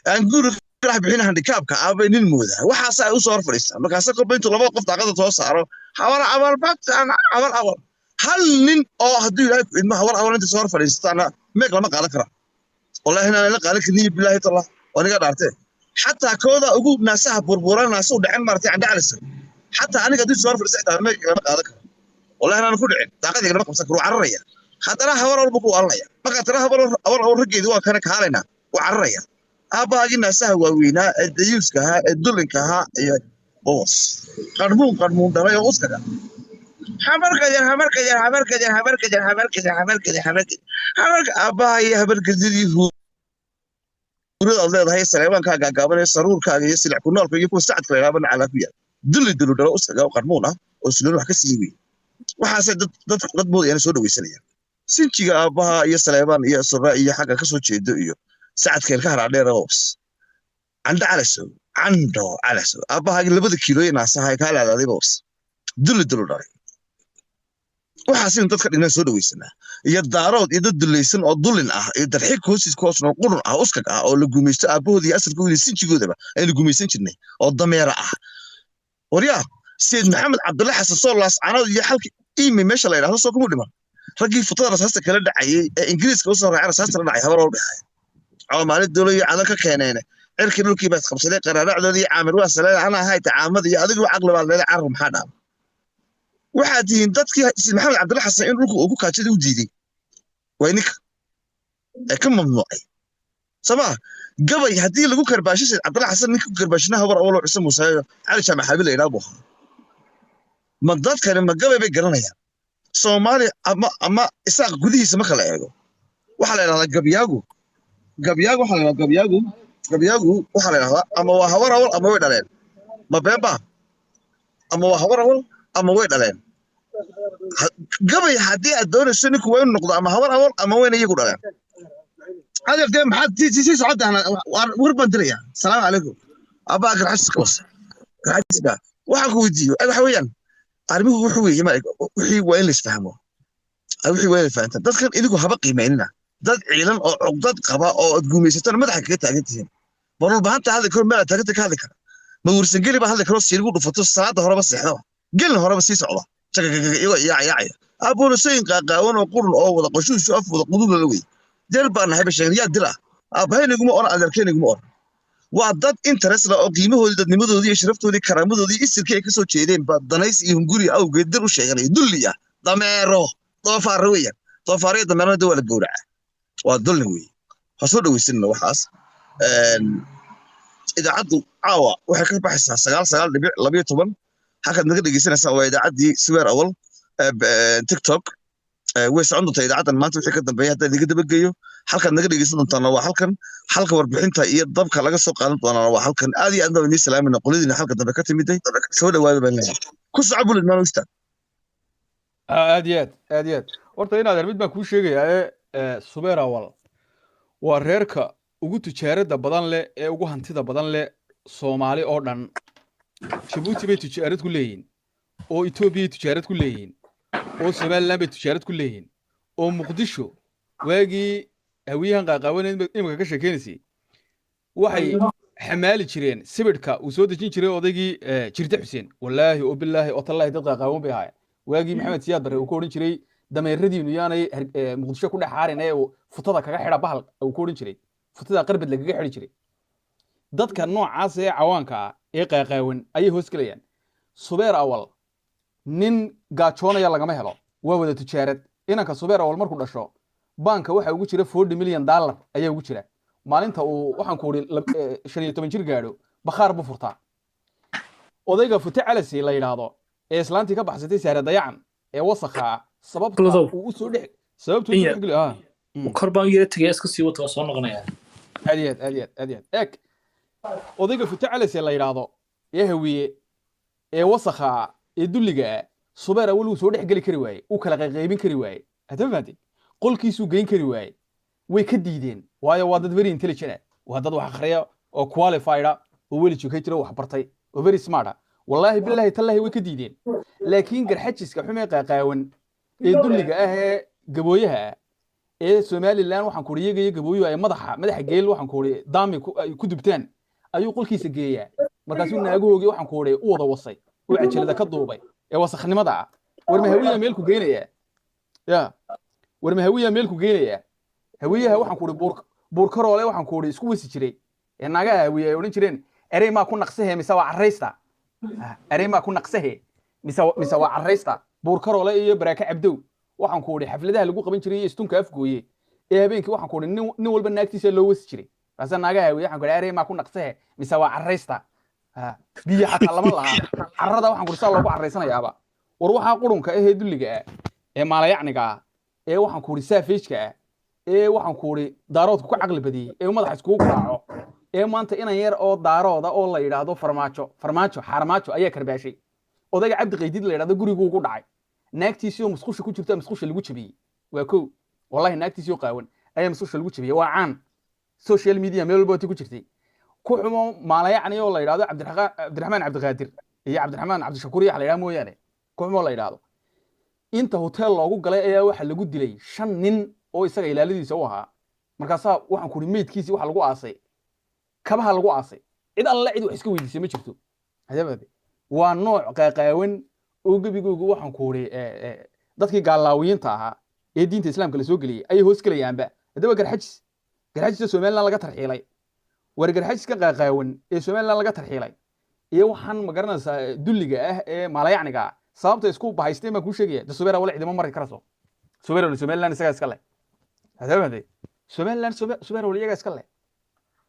aan guri ka dhex bixin handikaabka ah bay nin moodaa. Waxaasa ay usoo hor fadhiistaa. Markaase kolba intuu labada qof daaqada soo saaro, habar awal batan habar awal, hal nin oo hadduu Ilaahay ku idmo habar awal inta soo hor fadhiistaana meeg lama qaadan kara. Wallahi inaan la qaadan karin, bilaahi tallah, oo niga dhaartee. Xataa kooda ugu naasaha burburan, naasa u dhacen maartay candhe calisan, xataa aniga haddii soo hor fadhiista xitaa meeg lama qaadan karo. Wallahi inaan ku dhicin daaqadii lama qabsan karo, wuu cararaya. Haddana habar walba ku waalanaya markaa tana habar habar awal raggeedi waa kana kaalaynaa, wuu cararaya. Aabbahaagii naasaha waaweynaa ee dayuuska ahaa ee dulinka ahaa iyo boos qarmuun qarmuun dhalay oo uskaga habarkadir habarkadir habarkadir habarkadir habarkadir habarkadir habarkadir habarka aabbaha iyo habarkadir iyo huurada aad leedahay, saleebaankaaga gaagaaban ee saruurkaaga iyo silic ku noolka iyo kuwa sacadka la yidhaahdo nacalaa ku yaal, dulli dulu dhalo uskaga oo qarmuun ah oo suloon wax ka sii weyn. Waxaase dad moodayana soo dhawaysanaya sinjiga aabbaha iyo saleebaan iyo surra iyo xagga ka soo jeedo iyo sacadka ilka haraadheer oos candho calasow, candho calasow, aabbahaagi labada kiilooyin naasaha kaa laadaaday boos dulli dulu dhalay. Waxaas in dadka dhignaan soo dhawaysanaa iyo daarood iyo dad dulaysan oo dulin ah iyo darxig hoostiis ku hoos nool, qurun ah, uskag ah oo la gumaysto aabbahooda iyo asalkooda iyo sinjigoodaba aynu gumaysan jirnay oo dameera ah. Waryaa, Sayid Maxamed Cabdulle Xasan soo laascanood iyo xalka iimi meesha la yidhahdo soo kuma dhiman raggii futada rasaasta kala dhacayay ee Ingiriiska usoo raacay rasaasta la dhacay habar walba ahayd coomaali dolo iyo cadan ka keeneen cirkii dhulkii baad qabsaday qaraaracdoodii iyo caamir waa saleed ana ahay tacaamada iyo adigu caqli baad leedahay. Carur maxaa dhaama? Waxaad tihiin dadkii Sayid Maxamed Cabdulle Xasan in dhulka uu ku kaajada u diiday, waa ninka ee ka mamnuucay sama gabay haddii lagu karbaasho Sayid Cabdulle Xasan, ninka ku karbaashina habar awalo Ciise Muuse Cali Jaamac Xaabi la yidhaha buu ahaa. Ma dadkani ma gabay bay garanayaan? Soomaali ama Isaaq gudihiisa marka la eego waxaa la yidhahdaa gabyaagu, gabyaagu waxaa la yidhahdaa gabyaagu, gabyaagu waxaa la yidhahdaa ama waa habar awal ama way dhaleen. Ma beenba? Ama waa habar awal ama way dhaleen. Gabay haddii aad doonayso ninku waa inuu noqdo ama habar awal ama wayna iyagu dhaleen. Adeer dee maxaad sii socodahna? War baan dirayaa. Salaamu calaykum abbaa garxasiska wasa garxasiska. Waxaan ku weydiiyo waxa weeyaan arrimuhu wuxuu weeye ma wixii waa in la isfahmo, wixii waa in la fahantaan. Dadkan idinku haba qiimeynina, dad ciilan oo cuqdad qaba oo aad guumaysatana madaxa kaga taagan tihiin. Balulbahanta hadli karo meel aad taaganta ka hadli kara ma warsangeli baa hadli karo siirigu dhufato salaada horeba seexdaba gelin horeba sii socda jagagaga iyagoo yaacyaacaya aaboonasooyin qaaqaawan oo qurun oo wada qoshuushu af wada quduub lala wey der baa nahay ba sheegen. Yaa dira? Aabbahayniguma oran, adeerkayniguma oran. Waa dad interest leh oo qiimahoodii, dadnimadoodii iyo sharaftoodii, karaamadoodii, isirkii ay kasoo jeedeen baa danays iyo hunguri awgeed dir u sheeganaya. Dulli ah, dameero, doofaarro weeyaan. Doofaarro iyo dameerona de waa la gowracaa, waa dulli weeye. Ha soo dhawaysanina waxaas. Idaacaddu caawa waxay ka baxaysaa 99.12. Halkaad naga dhegeysanaysaa waa idaacaddii Subeer Awal TikTok. Way socon doontaa idaacaddan maanta wixii ka dambeeya haddaan idiga dabageeyo. Halkaad naga dhegeysan doontaana waa halkan, halka warbixinta iyo dabka laga soo qaadan doonaana waa halkan. Aad iyo aad baan idiin salaamayna qoladiina halka dambe ka timiday. Soo dhawaada baan leeyahay. Ku soco bulid maan ustaad. Aad iyo aad, aad iyo aad. Horta inaad mid baan kuu sheegayaa ee Subeer Awal waa reerka ugu tijaaradda badan leh ee ugu hantida badan leh Soomaali oo dhan. Jabuuti bay tijaarad ku leeyihiin, oo Etoobiyay tijaarad ku leeyihiin, oo Somaliland bay tijaarad ku leeyihiin, oo Muqdisho waagii hawiyahan qaaqaawaneed imika ka sheekeynaysay waxay xamaali jireen sibidhka uu soo dejin jiray odaygii Jirde Xuseen. Wallaahi oo bilaahi oo tallaahi dad qaaqaawan bay ahaayeen waagii Maxamed Siyaad Barre uu ka odhan jiray. Dameeradiinu yaanay Muqdisho ku dhex xaarin ee uu futada kaga xidha bahal uu ku odhan jiray, futada qarbad lagaga xidhi jiray. Dadka noocaas ee cawaanka ah ee qaaqaawan ayay hoos gelayaan. Subeer Awal nin gaajoonaya lagama helo, waa wada tujaarad. Inanka Subeer Awal markuu dhasho baanka waxa ugu jira $40 million ayaa ugu jira. Maalinta uu, waxaan ku uri, 15 jir gaadho, bakhaar buu furtaa. Odayga Fute Calasi la yidhaahdo ee islaantii ka baxsatay Saare Dayacan ee wasakha ah, sababta Bulodow. uu usoo dhex sababta uu In usoo yar. dhex geli Kor baan yara tegaya, iska sii wata, waa soo noqonayaa. Aad iyo aad, aad iyo aad, aad iyo aad. Eeg, odayga Fute Calasi la yidhaahdo ee Hawiye ee wasakha ah ee dulliga ah, Subeer Awal uu soo dhex geli kari waaye, uu kala qayqaybin kari waaye. Hadda fahamtay? Qolkiisuu geyn kari waaye, way ka diideen, waayo waa dad very intelligent ah, waa dad wax akhriya oo qualified ah oo well educated oo wax bartay oo very smart ah. Wallaahi, billahi, tallahi, way ka diideen. Laakiin Garxajiska xumee qaaqaawan ee dulliga ah ee Gabooyaha ah ee Somaliland, waxaan ku iyaga iyo Gabooyuhu ay madaxa geel, waxaan ku uri, daami ay ku dubtaan ayuu qolkiisa geeyaa. Markaasuu naagahoogii, waxaan ku uri, u wada wasay oo cajalada ka duubay ee wasakhnimada ah. War ma Hawiyaa meel ku geynayaa? Ya war ma Hawiyaa meel ku geynayaa? Hawiyaha, waxaan ku uri, buurkaroole, waxaan ku uri, isku wasi jiray ee naagaha Hawiye ay odhan jireen, "Erey maa ku naqsahe mise waa carraysta? Erey maa ku naqsahe mise waa carraysta?" Buurkaroole iyo Baraaka Cabdow, waxaan ku uri, xafladaha lagu qaban jiray iyo istunka Afgooye ee habeenkii, waxaan ku uri, nin walba naagtiisa loo wasi jiray. Kaasa naagaha Hawiye, waxaan ku uri, "Erey maa ku naqsahe mise waa carraysta?" Biyo xataa lama laha, carrada, waxaan ku uri, saa loogu carraysanayaaba. War waxaa qurunka ahee dulliga ah ee maalayacniga ah ee, waxaan ku uri, saafeejka ah ee, waxaan ku uri, Daaroodku ku caqli badiyey ee madaxa iskugu garaaco ee maanta inan yar oo Daarooda oo la yidhaahdo Farmaajo, Farmaajo Xaarmaajo ayaa karbaashay. Odayga Cabdi Qaydiid la yidhahdo guriguu ugu dhacay, naagtiisii oo musqusha ku jirta musqusha lagu jabiyey. Waa kow, wallahi, naagtiisii oo qaawan ayaa musqusha lagu jabiyey. Waa caan, social media meel walba waati ku jirtay. Ku xumo maalayacni oo la yidhahdo Cabdiraxmaan Cabdiqaadir iyo Cabdiraxmaan Cabdishakuur iyo waxa la yidhahdo mooyaane, ku xumo la yidhahdo, inta hotel loogu galay ayaa waxa lagu dilay shan nin oo isaga ilaaladiisa u ahaa. Markaasaa, waxaan ku uri, meydkiisii waxa lagu aasay kabaha lagu aasay. Cid alle cid wax iska weydiisay ma jirto. Hadabade waa nooc qaaqaawan oo gebigoogu, waxaan ku uri, dadkii gaalaawiyiinta ahaa ee diinta Islaamka la soo geliyey ayay hoos gelayaanba. Haddaba Garxajis, Garxajiska Somaliland laga tarxiilay, war Garxajiska qaaqaawan ee Somaliland laga tarxiilay iyo waxaan ma garanaysaa dulliga ah ee maalayacniga ah, sababta isku bahaysteen baan kuu sheegaya. De Subeer Awal cidima mari karayso. Subeer Awal Somaliland isagaa iska leh. Hadaba Somaliland Subeer Awal iyagaa iska leh,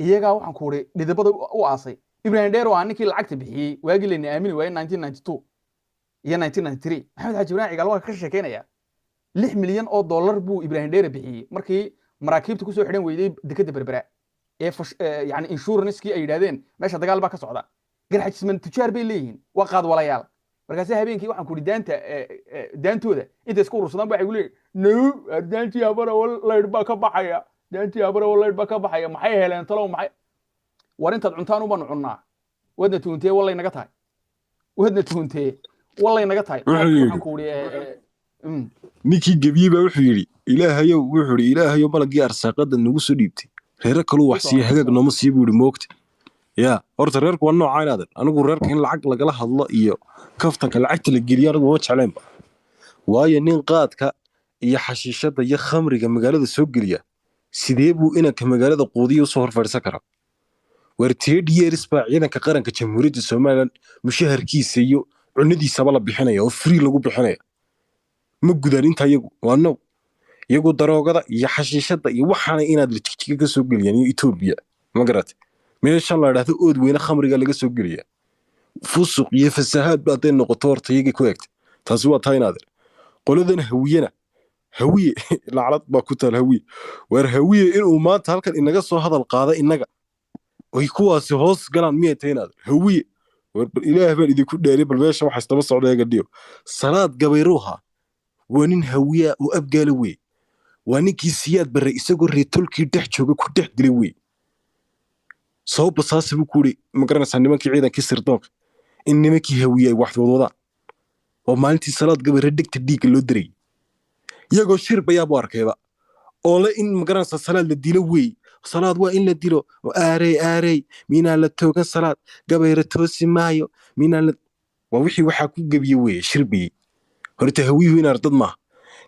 iyagaa, waxaan ku uri, dhidibada u aasay. Ibrahim Dheer oo ah ninkii lacagta bixiyey waagii layna aamini waayey 1992 iyo 1993, Maxamed Xaaji Ibrahim Cigaal waa ka sheekeynaya. $6 milyan buu Ibrahim Dheere bixiyey markii maraakiibta kusoo xidhan weyday dekadda Berbera ee yani insurance-kii ay yidhahdeen meesha dagaal baa ka socda. Garxajisman tujaar bay leeyihiin, waa qaadwalayaal. Markaase habeenkii, waxaan ku uri, daanta daantooda intay isku urursadaan waxay ku leeyihin, "No, daantii Habarawal laydh baa ka baxaya, daantii Habarawal laydh baa ka baxaya." Maxay heleen talow? Maxay? War intaad cuntaan ubaanu cunnaa. Waadna tuhuntee, wallay naga tahay. Waadna tuhuntee, wallay naga tahay. Wuxuu yidhi Waxaan ku uri ninkii gebiyey baa wuxuu yidhi, "Ilaahayow," wuxuu yidhi, "Ilaahayow, malagii arsaaqada nagu soo dhiibtay reere kaluu wax siiya, hagaag nooma siiya," buu yidhi. Moogta ya horta reerku waa noocaa inaadan anigu reerka in lacag lagala hadlo iyo kaftanka lacagta la geliyo anigu ma jeclaynba, waayo nin qaadka iyo xashiishada iyo khamriga magaalada soo geliya sidee buu inanka magaalada quudiya usoo hor fadhiisan karaa? War 30 years baa ciidanka qaranka Jamhuuriyadda Somaliland mushaharkiisa iyo cunadiisaba la bixinaya oo free lagu bixinaya. Ma gudaan inta iyagu waa now iyagu daroogada iyo xashiishada iyo waxaana inaad la Jigjiga ka soo geliyaan iyo Etoobiya, ma garatay? Meeshan la idhaahdo Ood Weyne khamriga laga soo geliya. Fusuq iyo fasahaad ba hadday noqoto horta iyagii ku egtay. Taasi waa taa inaadeer. Qoladan Hawiyena, Hawiye laclad baa ku taal. Hawiye, waar Hawiye inuu maanta halkan inaga soo hadal qaada innaga oy kuwaasi hoos galaan miyay tahay inaadeer? Hawiye, war bal Ilaah baan idinku dheeriy, bal meesha waxa istaba socda eega dhiyo. Salaad Gabayruuha waa nin Hawiya oo Abgaala wey. Waa ninkii Siyaad Barre isagoo reetolkii dhex jooga ku dhex dilay wey. Sababba saase buu ku yidhi, ma garanaysaa, nimankii ciidankii sirdoonka in nimankii Hawiye ay wax wadwadaan. Waa maalintii Salaad Gabayre dhegta dhiigga loo dirayay iyagoo shir bayaabuu arkayba oo le in, ma garanaysaa, Salaad la dilo wey. Salaad waa in la dilo oo aarey aarey minaan la toogan, Salaad Gabayre toosi maayo minaan la. Waa wixii waxaa ku gebiye weye shirbayey. Horta Hawiyuhu inaar dad maaha.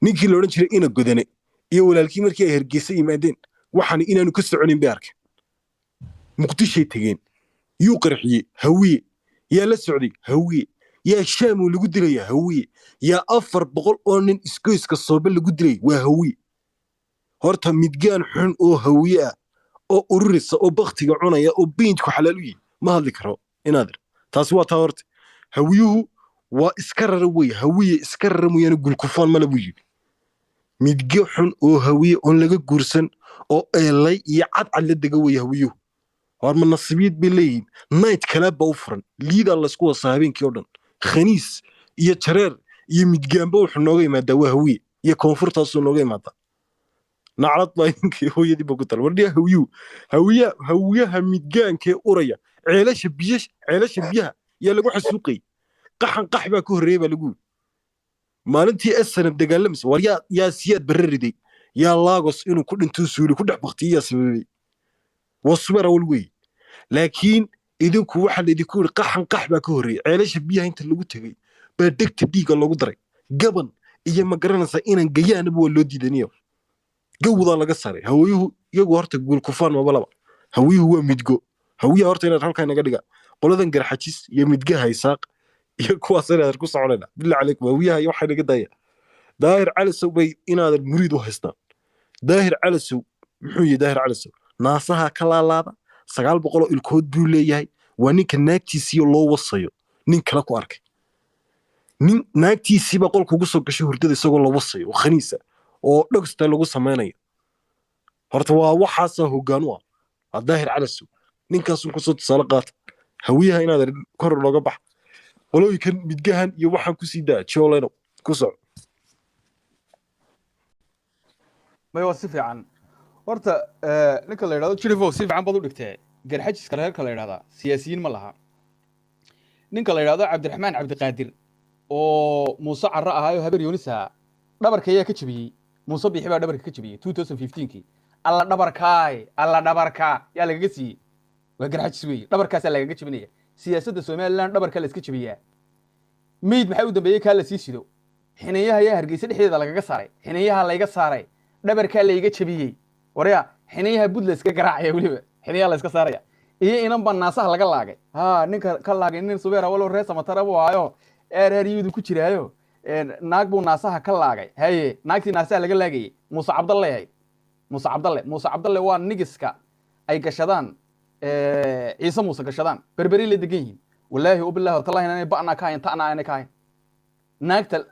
Ninkii la odhan jiray ina Godane iyo walaalkii markii ay Hargeysa yimaadeen, waxaan inaanu ka soconin bay arkeen. Muqdishay tegeen. Yuu qarxiyey? Hawiye. Yaa la socday? Hawiye. Yaa Shaamuu lagu dilaya? Hawiye. Yaa 400 oo nin isgoyska Soobe lagu dilay? Waa Hawiye. Horta midgaan xun oo Hawiye ah oo ururisa oo baktiga cunaya oo biinjku xalaal u yihi ma hadli karo inaadir. Taasi waa taa. Horta Hawiyuhu waa iska rara wey. Hawiye iska rara mooyaane gulkufaan male buu yidhi. Midge xun oo Hawiye oon laga guursan oo eelay iyo cadcad la dega weye Hawiyuhu. War ma nasiibiyad bay leeyihiin? Night club baa u furan, liidaa laysku wasaa habeenkii oo dhan. Khaniis iyo jareer iyo midgaanba wuxuu nooga imaadaa waa Hawiye iyo koonfurtaasuu nooga imaadaa. Naclad baa idinkii hooyadii ba ku tal. Wardhiya Hawiyuhu, Hawiya, Hawiyaha midgaankee uraya ceelasha biyo, ceelasha biyaha yaa lagu xasuuqayay. Qaxan qax baa ka horreeyey baa lagu yidhi maalintii SNM dagaalamaysa. War yaa Siyaad Barre riday? Yaa Lagos inuu ku dhintuu suuli ku dhex baktiyay? Yaa sababay? Waa Subeer Awal weeye. Laakiin idinku waxaa laydinku yidhi qaxan qax baa ka horreeyey. Ceelasha biyaha inta lagu tegey baa dhegta dhiigga loogu daray. Gaban iyo ma garanaysaa inaan gayaanaba waa loo diidaniyo gawdaa laga saaray. Hawiyuhu iyagu horta guulkufaan maba laba. Hawiyuhu waa midgo. Hawiyaha horta inaad halkaa inaga dhiga qoladan Garxajis iyo midgaha Isaaq iyo kuwaas inaad ku soconayna. Billah calaykum, Hawiyaha iyo waxay naga daya. Daahir Calasow bay inaadan muriid u haystaan. Daahir Calasow muxuu yihi? Daahir Calasow naasaha ka laalaada, 900 oo ilkood buu leeyahay. Waa ninka naagtiisiyo loo wasayo nin kale ku arkay. Nin naagtiisiiba qolka ugu soo gashay hurdada isagoo la wasayo oo khaniisa oo dhogsta lagu samaynayo. Horta waa waxaasaa hoggaan u ah, waa Daahir Calasow. Ninkaasun kusoo tusaale qaata. Hawiyaha inaad kor looga bax qolooyinkan midgahan iyo waxaan kusii daa joleno ku soco. May, waa si fiican. Horta ninka la yidhahdo Jirifow, si fiican baad u dhigtee. Garxajiska reerka la yidhahdaa siyaasiyiin ma laha. Ninka la yidhahdo Cabdiraxmaan Cabdiqaadir oo Muuse Carro ahaayo, Habeer Yoonis ahaa, dhabarka ayaa ka jebiyey. Muuse Biixi baa dhabarka ka jebiyey 2015kii. Alla dhabarkaay, alla dhabarka yaa lagaga siiyey? Waa Garxajis weeye. Dhabarkaasaa lagaga jebinaya siyaasadda Somaliland. Dhabarka la iska jebiyaa. Meyd maxaa u dambeeyey? Kaa la sii sido xineeyaha ayaa Hargeysa dhexdeeda lagaga saaray. Xineeyaha layga saaray, dhabarkaa layga jebiyey. Waryaa, xineeyaha bud la iska garaacaya, weliba xineeyaha la iska saaraya. Iyo inan baa naasaha laga laagay. Ha ninka ka laagay nin Subeer Awalo reer Samatara buu ahaayo, RRUdu ku jiraayo. Naag buu naasaha ka laagay. Haye, naagtii naasaha laga laagayey Muuse Cabdalle ahayd. Muuse Cabdalle, Muuse Cabdalle waa nigiska ay gashadaan Ciise Muuse gashadaan, Berberi la degan yihiin. Wallaahi ubillahi watallahi inaanay ba'na ka hayn, ta'na aanay ka hayn. Naagta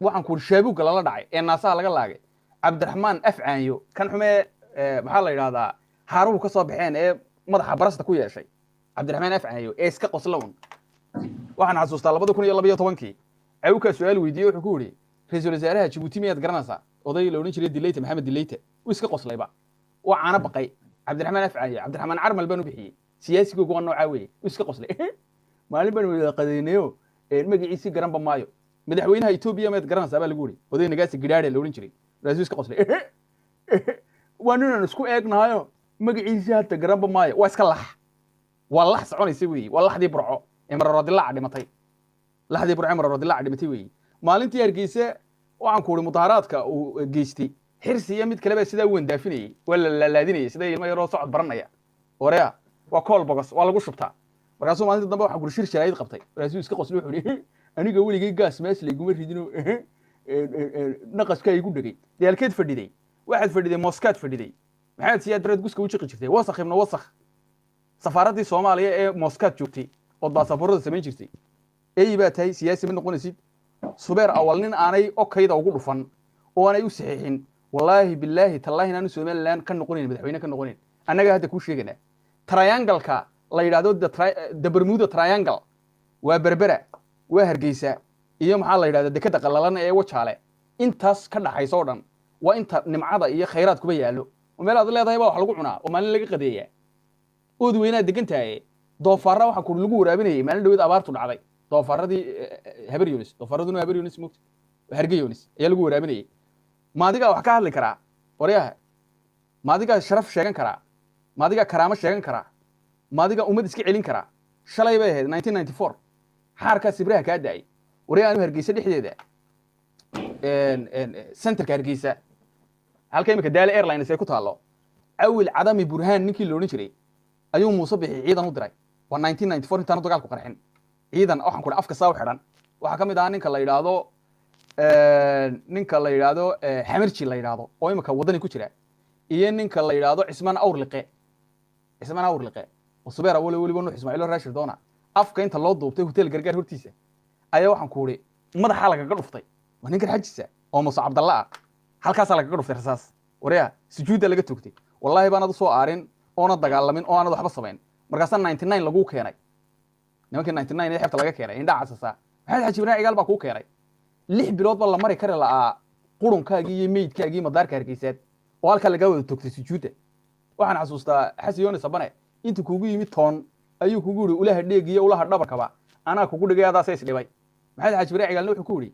waxaan ku shaabuugga lala dhacay ee naasaha laga laagay, Cabdiraxmaan Afcaanyo kan xumee, maxaa la yidhahdaa, haaruhu ka soo baxeen ee madaxa barasta ku yeeshay, Cabdiraxmaan Afcaanyo ee iska qosla un. Waxaan xasuustaa 2012kii Cawkaa su-aal weydiiyey. Wuxuu ku yidhi, ra-iisul wasaaraha Jabuuti miyaad garanaysaa? Oday la odhan jiray Dileyta, Maxamed Dileyta, uu iska qoslayba, waa caano baqay. Cabdiraxmaan Afcaanyo, Cabdiraxmaan Carmal baan u bixiyey. Siyaasigoogu waa noocaa weeye. Uu iska qoslay. Maalin baan wada qadaynayo, magaciisii garanba maayo. Madaxweynaha Etoobiya miyaad garanaysaa baa lagu yidhi. Oday Nagaasi Gidhaadhe la odhan jiray. Markaasuu iska qoslay. Waa ninaan isku eegnahayo, magaciisii hadda garanba maayo. Waa iska lax, waa lax soconaysa weeye. Waa laxdii Burco ee Mararodilaca dhimatay, laxdii Burco ee Mararodilaca dhimatay weeye. Maalintii Hargeysa waxaan ku uri mudaharaadka uu geystay Xirsi iyo mid kaleba sidaa u wandaafinayey, waa la laalaadinayay sida ilmo yaroo socod baranaya. Oreya waa kool bogos, waa lagu shubtaa. Markaasuu maalinta dambe waxaan kuri shir sharaa'id qabtay. Markaasuu iska qoslay, wuxuu ihi, aniga weligay gaas mees layguma ridino, naqaskaa igu dhegay. Dee halkeed fadhiday? Waxaad fadhiday Moskaad fadhiday. Maxaad Siyaad Bareed guska u jiqi jirtay? Wasakh ibna wasakh. Safaaraddii Soomaaliya ee Moskaad joogtay ood baasaboorada samayn jirtay. Ey baa tahay, siyaasi ma noqonaysid. Subeer Awal nin aanay okayda ugu dhufan oo aanay u saxiixin, wallaahi bilaahi tallaahi inaanu Somaliland ka noqonayn madaxweyne ka noqonayn. Annaga hadda kuu sheeganaa triangle-ka la yidhahdo the Bermuda Triangle, waa Berbera, waa Hargeysa iyo maxaa la yidhahda dekada qalalan ee Wajaale. Intaas ka dhaxaysa oo dhan waa inta nimcada iyo khayraadkuba yaallo. Oo meel aad leedahay baa wax lagu cunaa oo maalin laga qadeeyaa. Ood weynaad degan tahay. Doofaarra waxaa ku lagu waraabinayay maalin dhaweed abaartu dhacday. Doofaarradii Habar Yunis, doofaarraduna Habar Yunis mogta, Harge Yunis ayaa lagu waraabinayay. Ma adigaa wax ka hadli karaa? Waryaha, ma adigaa sharaf sheegan karaa? Ma adigaa karaamo sheegan karaa? Ma adigaa ummad iska celin karaa? Shalay bay ahayd 1994, xaarkaa sibraha kaa daayay. Waryaa, anu Hargeysa dhexdeeda Centerka Hargeysa, halka imika Daala Airlines ay ku taallo, Cawil Cadami Burhaan ninkii la odhan jiray ayuu Muuse Bixi ciidan u diray. Waa 1994, intaanu dagaalku qarxin. Ciidan waxaan ku afka saa u xidhan, waxaa ka mid ahaa ninka la yidhaahdo Xamarji la yidhaahdo oo imika Waddani ku jira, iyo ninka la yidhaahdo Cismaan Awrliqe, Cismaan Awrliqe oo Subeer Awole, weliba Nuux Ismaaciil oo raashir doona. Afka inta loo duubtay hotel Gargaar hortiisa ayaa waxaan ku uri madaxaa lagaga dhuftay. Waa ninkan xajisa oo Muuse Cabdalla ah, halkaasaa lagaga dhuftay rasaas. Waryaa, sujuudda laga toogtay. Wallaahi baanad usoo aarin oona dagaalamin oo aanad waxba samayn. Markaasaa 99 laguu keenay, nimankii 99 ee xeebta laga keenay, indhaha casasaa. Maxamed Xaji Ibraahim Cigaal baa kuu keenay. 6 bilood ba la mari kari la'aa qurunkaagii iyo meydkaagii madaarka Hargeysaad oo halkaa lagaa wada toogtay sujuudda. Waxaan xasuustaa Xasan Yoonis Abane intuu kugu yimid toon ayuu kugu yidhi ulaha dheeg iyo ulaha dhabarkaba anaa kugu dhigay, adaasa isdhibay. Maxamed Xaji Ibraahim Cigaalna wuxuu ku yidhi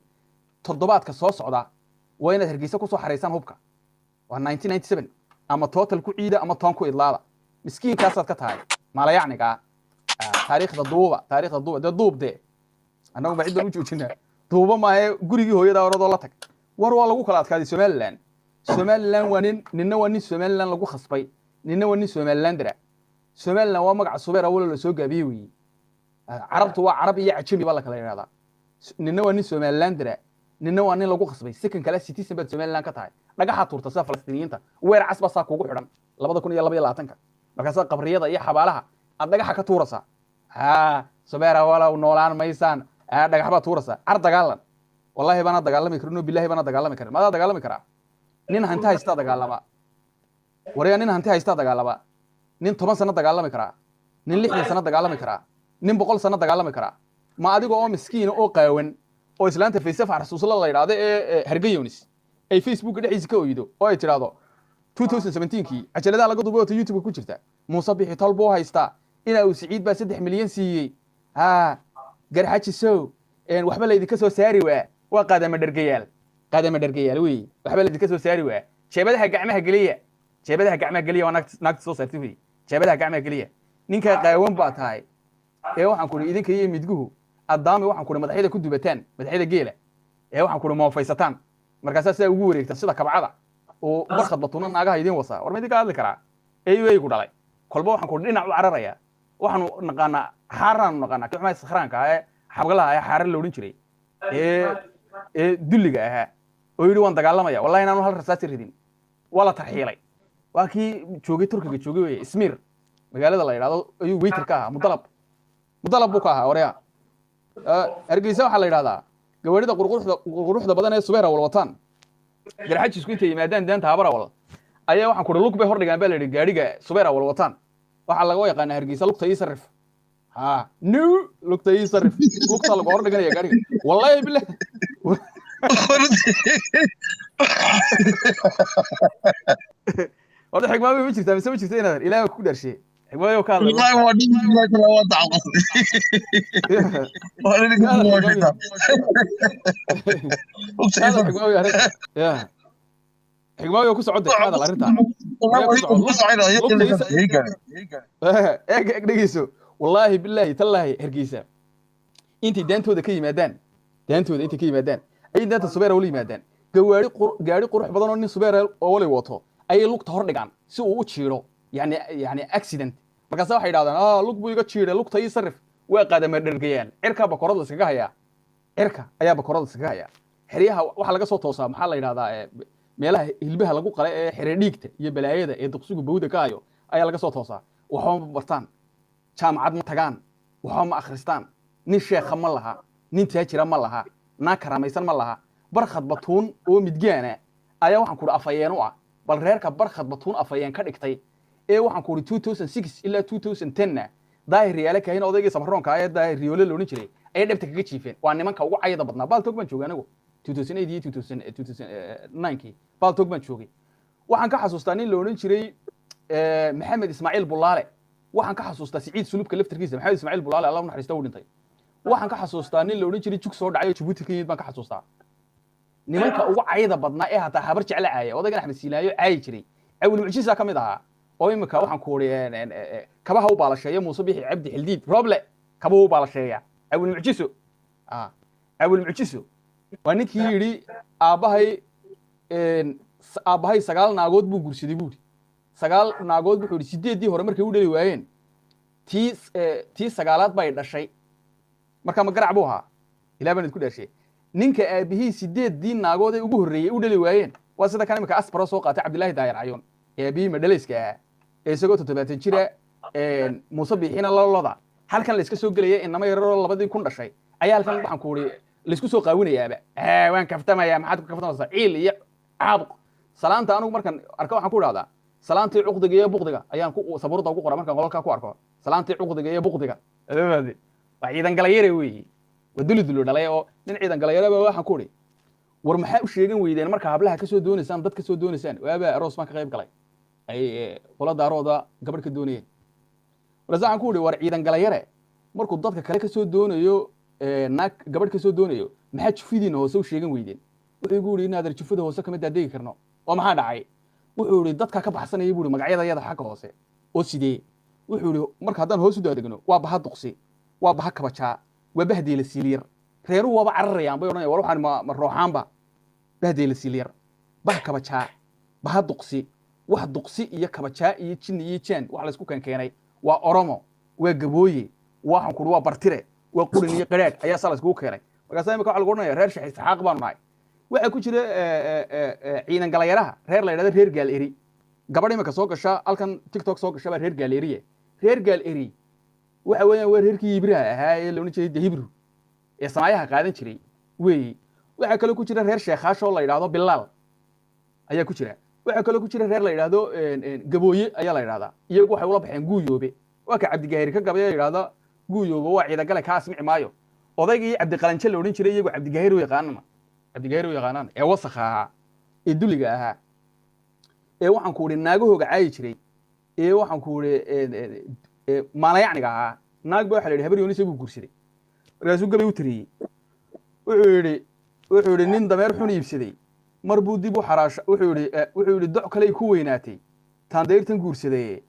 toddobaadka soo socda waa inaad Hargeysa kusoo xaraysaan hubka. Waa 1997. Ama total ku ciida ama toon ku idlaada. Miskiinkaasaad ka tahay maalayacniga ah. Taariikhda duuba, taariikhda duuba dee, duub dee. Annagu ba ciddan u joojinaa duuba maahe, gurigii hooyada oradoo la tag. War, waa lagu kala adkaaday Somaliland. Somaliland waa nin, ninna waa nin Somaliland lagu khasbay, ninna waa nin Somalilander ah. Somaliland waa magaca Subeer Awalo la soo gaabiyey weeye. Carabtu waa carab iyo cajami baa la kala yidhahdaa. Ninna waa nin Somalilander ah, ninna waa nin lagu khasbay. Second class citizen baad Somaliland ka tahay. Dhagaxaa tuurta sida Falastiiniyiinta, weer cas baa saa kugu xidhan 2022-ka. Markaasaa qabriyada iyo xabaalaha aad dhagaxa ka tuuraysaa. Haa, Subeer Awalow noolaan maysaan. Haa, dhagax baad tuuraysaa. Car dagaalan. Wallahi baana dagaalami karin oo billahi baana dagaalami karin. Maadaa dagaalami karaa? Nin hanti haystaa dagaalama. Waryaa, nin hanti haystaa dagaalama. Nin 10 sano dagaalami karaa, nin 60 sano dagaalami karaa, nin 100 sano dagaalami karaa. Ma adiga oo miskiina oo qaawan oo islaanta Faysaf Xasuusla la yidhaahdo ee Hargeyonis ay Facebooka dhexdiisa ka oydo oo ay tidhaahdo 2017kii cajaladaha laga duubay oo YouTube ku jirta, Muuse Bixi tol buu haystaa, ina uu Siciid baa 3 milyan siiyey, ha Garxajisow waxba laydinka soo saari waa, waa qaadama dhergayaal, qaadama dhergayaal wey, waxba laydinka soo saari waa, jeebadaha gacmaha geliya, jeebadaha gacmaha geliya. Waa naagta, naagta soo saartay wey. Jeebadaha gacmaha geliya. Ninkaa qaawan baa tahay ee waxaan ku idinka iyo midguhu addaami, waxaan ku madaxyada ku dubataan, madaxyada geela ee waxaan ku moofaysataan. Markaasaa sidaa ugu wareegtaan sida kabcada oo Barkhad Batuna naagaha idiin wasaa. War, ma idinka hadli karaa? Eygu dhalay kolba waxaan ku dhinac u cararayaa. Waxaanu naqaanaa xaaraanu naqaanaa kii xumaa sakhraanka ah ee xabgalaha ee xaaran la odhan jiray ee dulliga ahaa oo yidhi waan dagaalamaya. Wallahi inaanu hal rasaasi ridin, waa la tarxiilay. Waa kii joogay Turkiga joogay weye. Ismiir magaalada la yidhahdo ayuu waiter ka ahaa. Mudalab, mudalab buu ka ahaa. Oraya, Hargeysa waxaa la yidhahdaa gawaarida qurquruxda quruxda badan ee Subeer Awal wataan, Garxajisku intay yimaadaan daanta Habar Awal ayaa waxaan kuri lug bay hordhigaan baa la yidhi. Gaadhiga Subeer Awal wataan waxaa laga yaqaanaa Hargeysa lugta ii sarrif. Ha new lugta ii sarrif, lugta lagu hordhiganaya gaadhiga. Wallahi billah. Horta xigmaami ma jirtaa mise ma jirto? Inaad Ilaahay ku dhaarshe, xigmaayo ka hadlay. والله waa dhihi lahaa, waa dacqasay. Waa dhihi Ka hadal. waa Xigmaayo shitaa. Ka hadal xigmaayo arrinta ya xigmaayo ku socode. Ka hadal arrinta maya ku soco. Lugta ii eeg, eeg, dhegeyso. Wallaahi bilaahi tallaahi, Hargeysa intay daantooda ka yimaadaan, daantooda intay ka yimaadaan ayay daanta Subeer wala yimaadaan. Gawaari gaari qurux badan oo nin Subeer oo walay wato ayay lugta hor dhigaan si uu u jiiro, yani accident. Markaasa waxay yidhahdaan, ah, lug buu iga jiiray, lugta ii sarrif. Waa qaadama dhergayaan. Cirka bakorada iskaga hayaa, cirka ayaa bakorada iskaga hayaa. Xeryaha waxaa laga soo toosaa, maxaa la yidhahdaa, meelaha hilbaha lagu qala ee xere dhiigta iyo balaayada ee duqsigu bawda ka hayo ayaa laga soo toosaa. Waxba ma bartaan, jaamacad ma tagaan, waxba ma akhristaan. Nin sheekha ma laha, nin taajira ma laha, naag karaamaysan ma laha. Barkhad Batuun oo midgaana ayaa waxaan ku afayeen u ah. Bal reerka Barkhad Batuun afayeen ka dhigtay ee waxaan ku 2006 ilaa 2010na Daahir Riyaale Kahin, odaygii samaroonka ah ee Daahir Riyoole la odhan jiray, ayay dhebta kaga jiifeen. Waa nimanka ugu cayada badnaa. Paltalk baan joogay anigu 2008 iyo 2009kii, Paltalk baan joogay. Waxaan ka xasuustaa nin la odhan jiray Maxamed Ismaaciil Bulaale. Waxaan ka xasuustaa Siciid Sulubka laftarkiisa. Maxamed Ismaaciil Bulaale, Allah u naxariista, uu dhintay. Waxaan ka xasuustaa nin la odhan jiray Jug soo dhacay oo Jabuuti ka yimid baan ka xasuustaa. Nimanka ugu cayda badnaa ee hataa Habar Jecle caaya, odaygan Axmed Siilaayo caayi jiray, Cawil Mucjiisa ka mid ahaa oo imika waxaan ku uri kabaha u baalasheeya Muuse Bixi Cabdi Xildiid Rooble, kabaha u baalasheeya Cawil Mucjiso. Cawil Mucjiso. Waa ninkii yidhi aabbahay, aabbahay 9 naagood buu guursaday buu yidhi. 9 naagood wuxuu yidhi 8dii hore markay u dhali waayeen, tii 9aad bay dhashay. Marka ma garac buu ahaa? Ilaa baan idinku dhashay, ninka aabihii 8dii naagood ee ugu horreeyey u dhali waayeen waa sida kan imika Asbaro soo qaatay, Cabdillaahi Daayar Cayoon, ee aabihii madhalayska ahaa ee isagoo 70 jira Muuse Biixina loloda halkan la iska soo gelaya, inama yararoo 2000 dhashay ayaa halkan waxaan ku uri laisku soo qaawinayaaba. Waan kaftamayaa, maxaad ku kaftamaysaa? Ciil iyo caabuq. Salaanta anigu markan arko waxaan ku idhahdaa salaantii cuqdiga iyo buqdiga ayaan ku sabuurada ugu qora markaan qolalkaa ku arko, salaantii cuqdiga iyo buqdiga. Waa ciidan galayare weeye, waa duli dulu dhalay oo nin ciidan galayare baa. Waxaan ku idhi, war maxaa u sheegan weydeen marka hablaha kasoo doonaysaan, dad kasoo doonaysaan? Waaba aroos baan ka qayb galay ay qola Daarooda gabadh ka doonayeen. Markaas waxaan ku idhi, war ciidan galayare markuu dadka kale kasoo doonayo, naag gabadh kasoo doonayo, maxaa jufidiina hoose u sheegan weydeen? Wuxuu igu yidhi, inaader jufada hoose kama daadegi karno. Oo maxaa dhacay? Wuxuu yidhi dadka ka baxsanaya buu yidhi magacyada yada xagga hoose. Oo sidee? Wuxuu yidhi marka haddaan hoos u daadegno, waa baha duqsi, waa baha kabajaa, waa bahdeela siiliyar, reeruhu waaba cararayaan bay odhanaya, war waxaan ma rooxaanba? Bahdeela siiliyar, bah kabajaa, baha duqsi, wax duqsi iyo kabajaa iyo jinni iyo jaan wax laysku keenkeenay, waa Oromo, waa Gabooye, waxaan kuhi waa Bartire, waa qurin iyo qadhaadh ayaa saa layskugu keenay. Markaasa imika waxa lagu odhanaya reer Sheekh Isxaaq baanu nahay. Waxaa ku jira ciidan galayaraha reer la yidhahdo reer Gaal Eri. Gabadh imika soo gasha halkan TikTok soo gasha baa reer Gaal Eriye. Reer Gaal Eri waxa weeyaan waa reerkii Hibraha ahaa ee la odhan jiray Hibru ee samaayaha qaadan jiray weeye. Waxaa kaloo ku jira reer Sheekhaasho oo la yidhahdo Bilaal ayaa ku jira. Waxaa kaloo ku jira reer la yidhahdo Gabooye ayaa la yidhahdaa. Iyagu waxay ula baxeen Guuyoobe. Waa ka Cabdigaahir ka gabaya yidhahda Guuyoobe waa ciidagale kaa asmici maayo. Odaygii Cabdiqalanje la odhan jiray iyagu Cabdigaahir u yaqaanana, Cabdigaahir u yaqaanaan, ee wasakha ahaa ee duliga ahaa ee waxaan ku idhi naagahooga caayi jiray ee waxaan ku idhi maalayacniga ahaa. Naag ba waxa la yidhi Habar Yoonise buu guursaday. Markaasuu gabay u tiriyey. Wuxuu yidhi nin dameer xun iibsaday mar buu dib u xaraasha. Wuxuu yidhi doc kaley ku weynaatay taandayrtan guursadaye,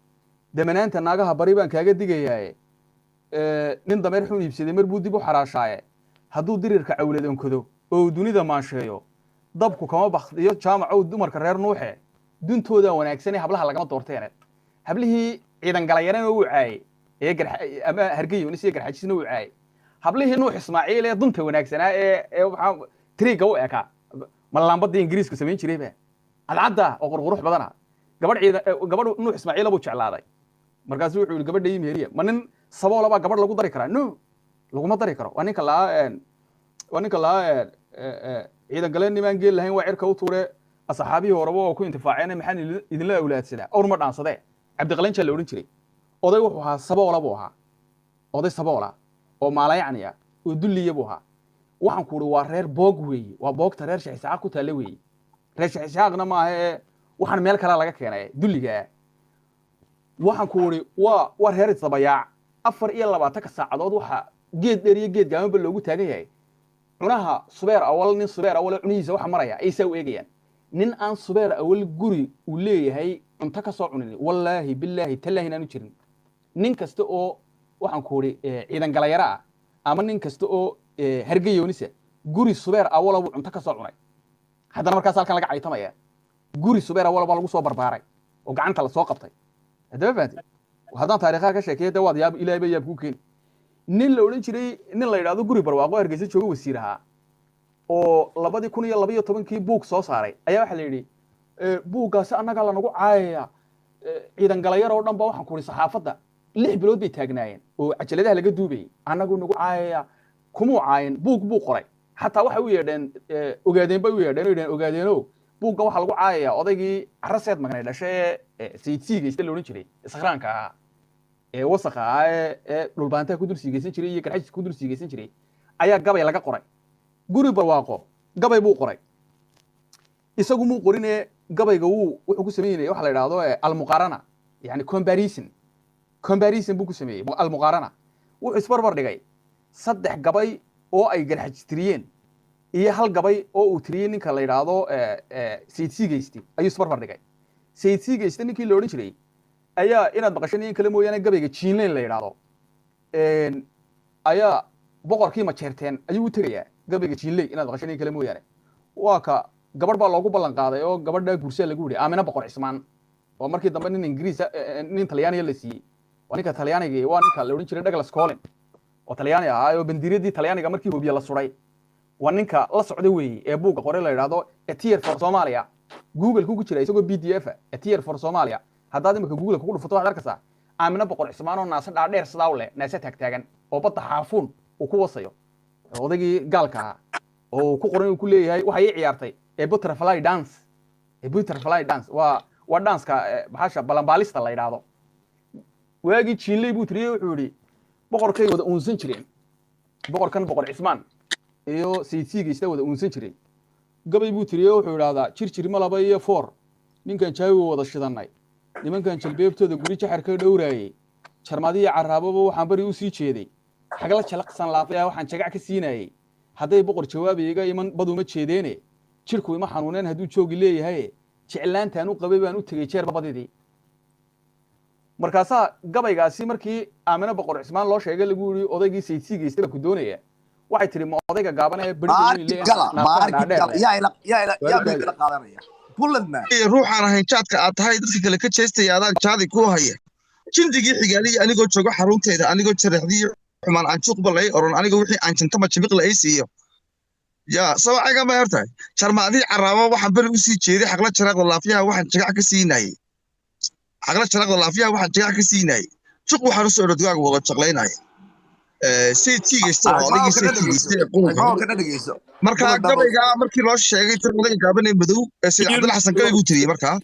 damanaanta naagaha bari baan kaaga digayaaye. Nin dameer xun iibsaday mar buu dib u xaraashaaye, hadduu dirirka cawlad onkado oo uu dunida maansheeyo, dabku kama bakdiyo jaamacow dumarka reer Nuuxe, duntooda wanaagsanee hablaha lagama doorteene. Hablihii ciidan galayarena wuu caayey ee ama Hargeyoonis iyo Garxajisna wuu caayey. Hablihii Nuux Ismaaciil ee dunta wanaagsanaa ee waxaa triiga u ekaa malaambadii Ingiriisku samayn jiray ba cadcadda oo qurqurux badana. Gabadh ciidan, gabadh Nuux Ismaaciila buu jeclaaday. Markaasuu wuxuu yidhi gabadha ii meheriya. Ma nin saboola baa gabadh lagu dari karaa? No, laguma dari karo. Waa ninka lahaa ciidan galeen nimaan geel lahayn waa cirka u tuure, asxaabihii horeba oo ku intifaaceen, maxaan idinla awlaadsadaa awr ma dhaansadee. Cabdiqalanjaa la odhan jiray. Oday wuxuu ahaa saboola buu ahaa, oday saboola oo maalayacni ah oo dulliya buu ahaa. Waxaan ku uhi waa reer boog weeye, waa boogta reer Sheekh Isxaaq ku taalla weeye. Reer Sheekh Isxaaqna maaha ee waxaan meel kale laga keenay dulliga ah. Waxaan ku uhi waa reer isdabayaac. 24-ka saacadood waxa geed dheer iyo geed gaabanba loogu taagan yahay cunaha Subeer Awal. Nin Subeer Awal cunihiisa waxa maraya ay saa u eegayaan. Nin aan Subeer Awal guri uu leeyahay cunto ka soo cunin, wallaahi billaahi tallaahi inaanu jirin. Nin kasta oo waxaan ku uhi ciidan galayara ah ama nin kasta oo Hargeyoonisa guri Subeer Awala buu cunto ka soo cunay. Haddana markaas halkan laga caytamaya. Guri Subeer Awala baa lagu soo barbaaray oo gacanta la soo qabtay. Haddaba fahamtay, haddaan taariikhaha ka sheekeeyo dee waad yaab, Ilaahay ba yaab kuu keeni. Nin la odhan jiray, nin la yidhahdo Guri Barwaaqo, Hargeysa jooga, wasiir ahaa oo 2012-kii buug soo saaray ayaa waxaa la yidhi buuggaasi annagaa lanagu caayaya, ciidan galayar oo dhan ba waxaan ku idhi saxaafadda 6 bilood bay taagnaayeen oo cajaladaha laga duubayay, annagu nagu caayaya. Kumuu caayin, buug buu qoray. Xataa waxay u yeedheen Ogaadeen bay u yeedheen oo yidheen, Ogaadeeno, buugga waxaa lagu caayaya odaygii caraseed magnay dhashay ee Sayid Siigayste la odhan jiray, iskhraanka ahaa ee wasakha ahaa ee dhulbaantaha ku dul siigaysan jiray iyo Garxajis ku dul siigaysan jiray ayaa gabay laga qoray. Guri Barwaaqo gabay buu qoray. Isagu muu qorine, gabayga wuu wuxuu ku sameynaya waxa la yidhahdo almuqaarana, yani comparison buu ku sameeyey, almuqaarana. Wuxuu isbarbar dhigay 3 gabay oo ay Garxajis tiriyeen iyo hal gabay oo uu tiriyey ninka la yidhaahdo Sayid Siigayste ayuu isbarbar dhigay. Sayid Siigayste ninkii la odhan jiray ayaa inaad maqashan in kale mooyaane gabayga Jiinleyn la yidhaahdo ayaa boqorkii Majeerteen ayuu u tegayaa. Gabayga Jiinley inaad maqasho nin kale mooyaane. Waa ka gabadh baa loogu ballan qaaday oo gabadha guursiya lagu yidhi, Aamina Boqor Cismaan, oo markii dambe nin Ingiriis, nin Talyaaniya la siiyey. Waa ninka Talyaaniga, waa ninka la odhan jiray Douglas Collin oo Talyaani ahaa oo bandiiradii Talyaaniga markii Hoobiye la suray waa ninka la socda weeye ee buugga qore la yidhaahdo A Tear for Somalia. Google ku jira isagoo PDF ah, A Tear for Somalia. Haddaad imika Google kugu dhufato, waxaad arkaysaa Aamina Boqor Cismaan oo naase dhaadheer sidaa u leh, naase taagtaagan, oo badda Xaafuun uu ku wasayo odaygii gaalka ahaa oo uu ku qoran uu ku leeyahay waxay ii ciyaartay ee butterfly dance. Ee butterfly dance waa dance-ka bahasha balanbaalista la yidhaahdo. Waagii Jiinley buu tiriyey, wuxuu yidhi boqorkay wada uunsan jireen, boqorkan Boqor Cismaan iyo Sayidsiiga isla wada uunsan jireen. Gabay buu tiriyey, wuxuu idhaahdaa: jirjir malaba iyo foor ninkan jaawi wada shidannay, nimankan jalbeebtooda guri jaxar ka dhowraayey, jarmadiyo caraaboba waxaan bari u sii jeeday, xagla jalaqsan laafaya waxaan jagac ka siinayey, hadday boqor jawaabay iga iman baduma jeedeene, jirku ima xanuuneen hadduu joogi leeyahay, jeclaantaan u qabay baan u tegey jeerba badidii. Markaasaa gabaygaasi markii Aamino Boqor Cismaan loo sheegay, lagu yidhi odaygii Sayidsiigaystay baa ku doonaya, waxay tihi: ma odayga gaaban ee Ruuxaan ahayn jaadka aad tahay dadka kale ka jeestaya, adaan jaadi ku haya jindigii xigaaliyi, anigoo joogo xarunteeda, anigoo jareexdii xumaan aan juuqba lay oran, aniga wixii aan jantama jimiq la ii siiyo yaa sabacaga ma hortahay, jarmaadii caraabo waxaan beri usii jeeday, xaqla jaraaqda laafiyaha waxaan jagac ka siinayey, xaqla jaraaqda laafiyaha waxaan jagac ka siinayey, juq waxaan usoo odho digaaga wada jaqlaynaya. Sayidkiigaysta waa odaygii sayidkiigaysta ee qurunka. Marka gabayga markii loo sheegay tir odayga gaaban ee madow ee Sayid Cabdulla Xasan gabay buu tiriyey. Markaa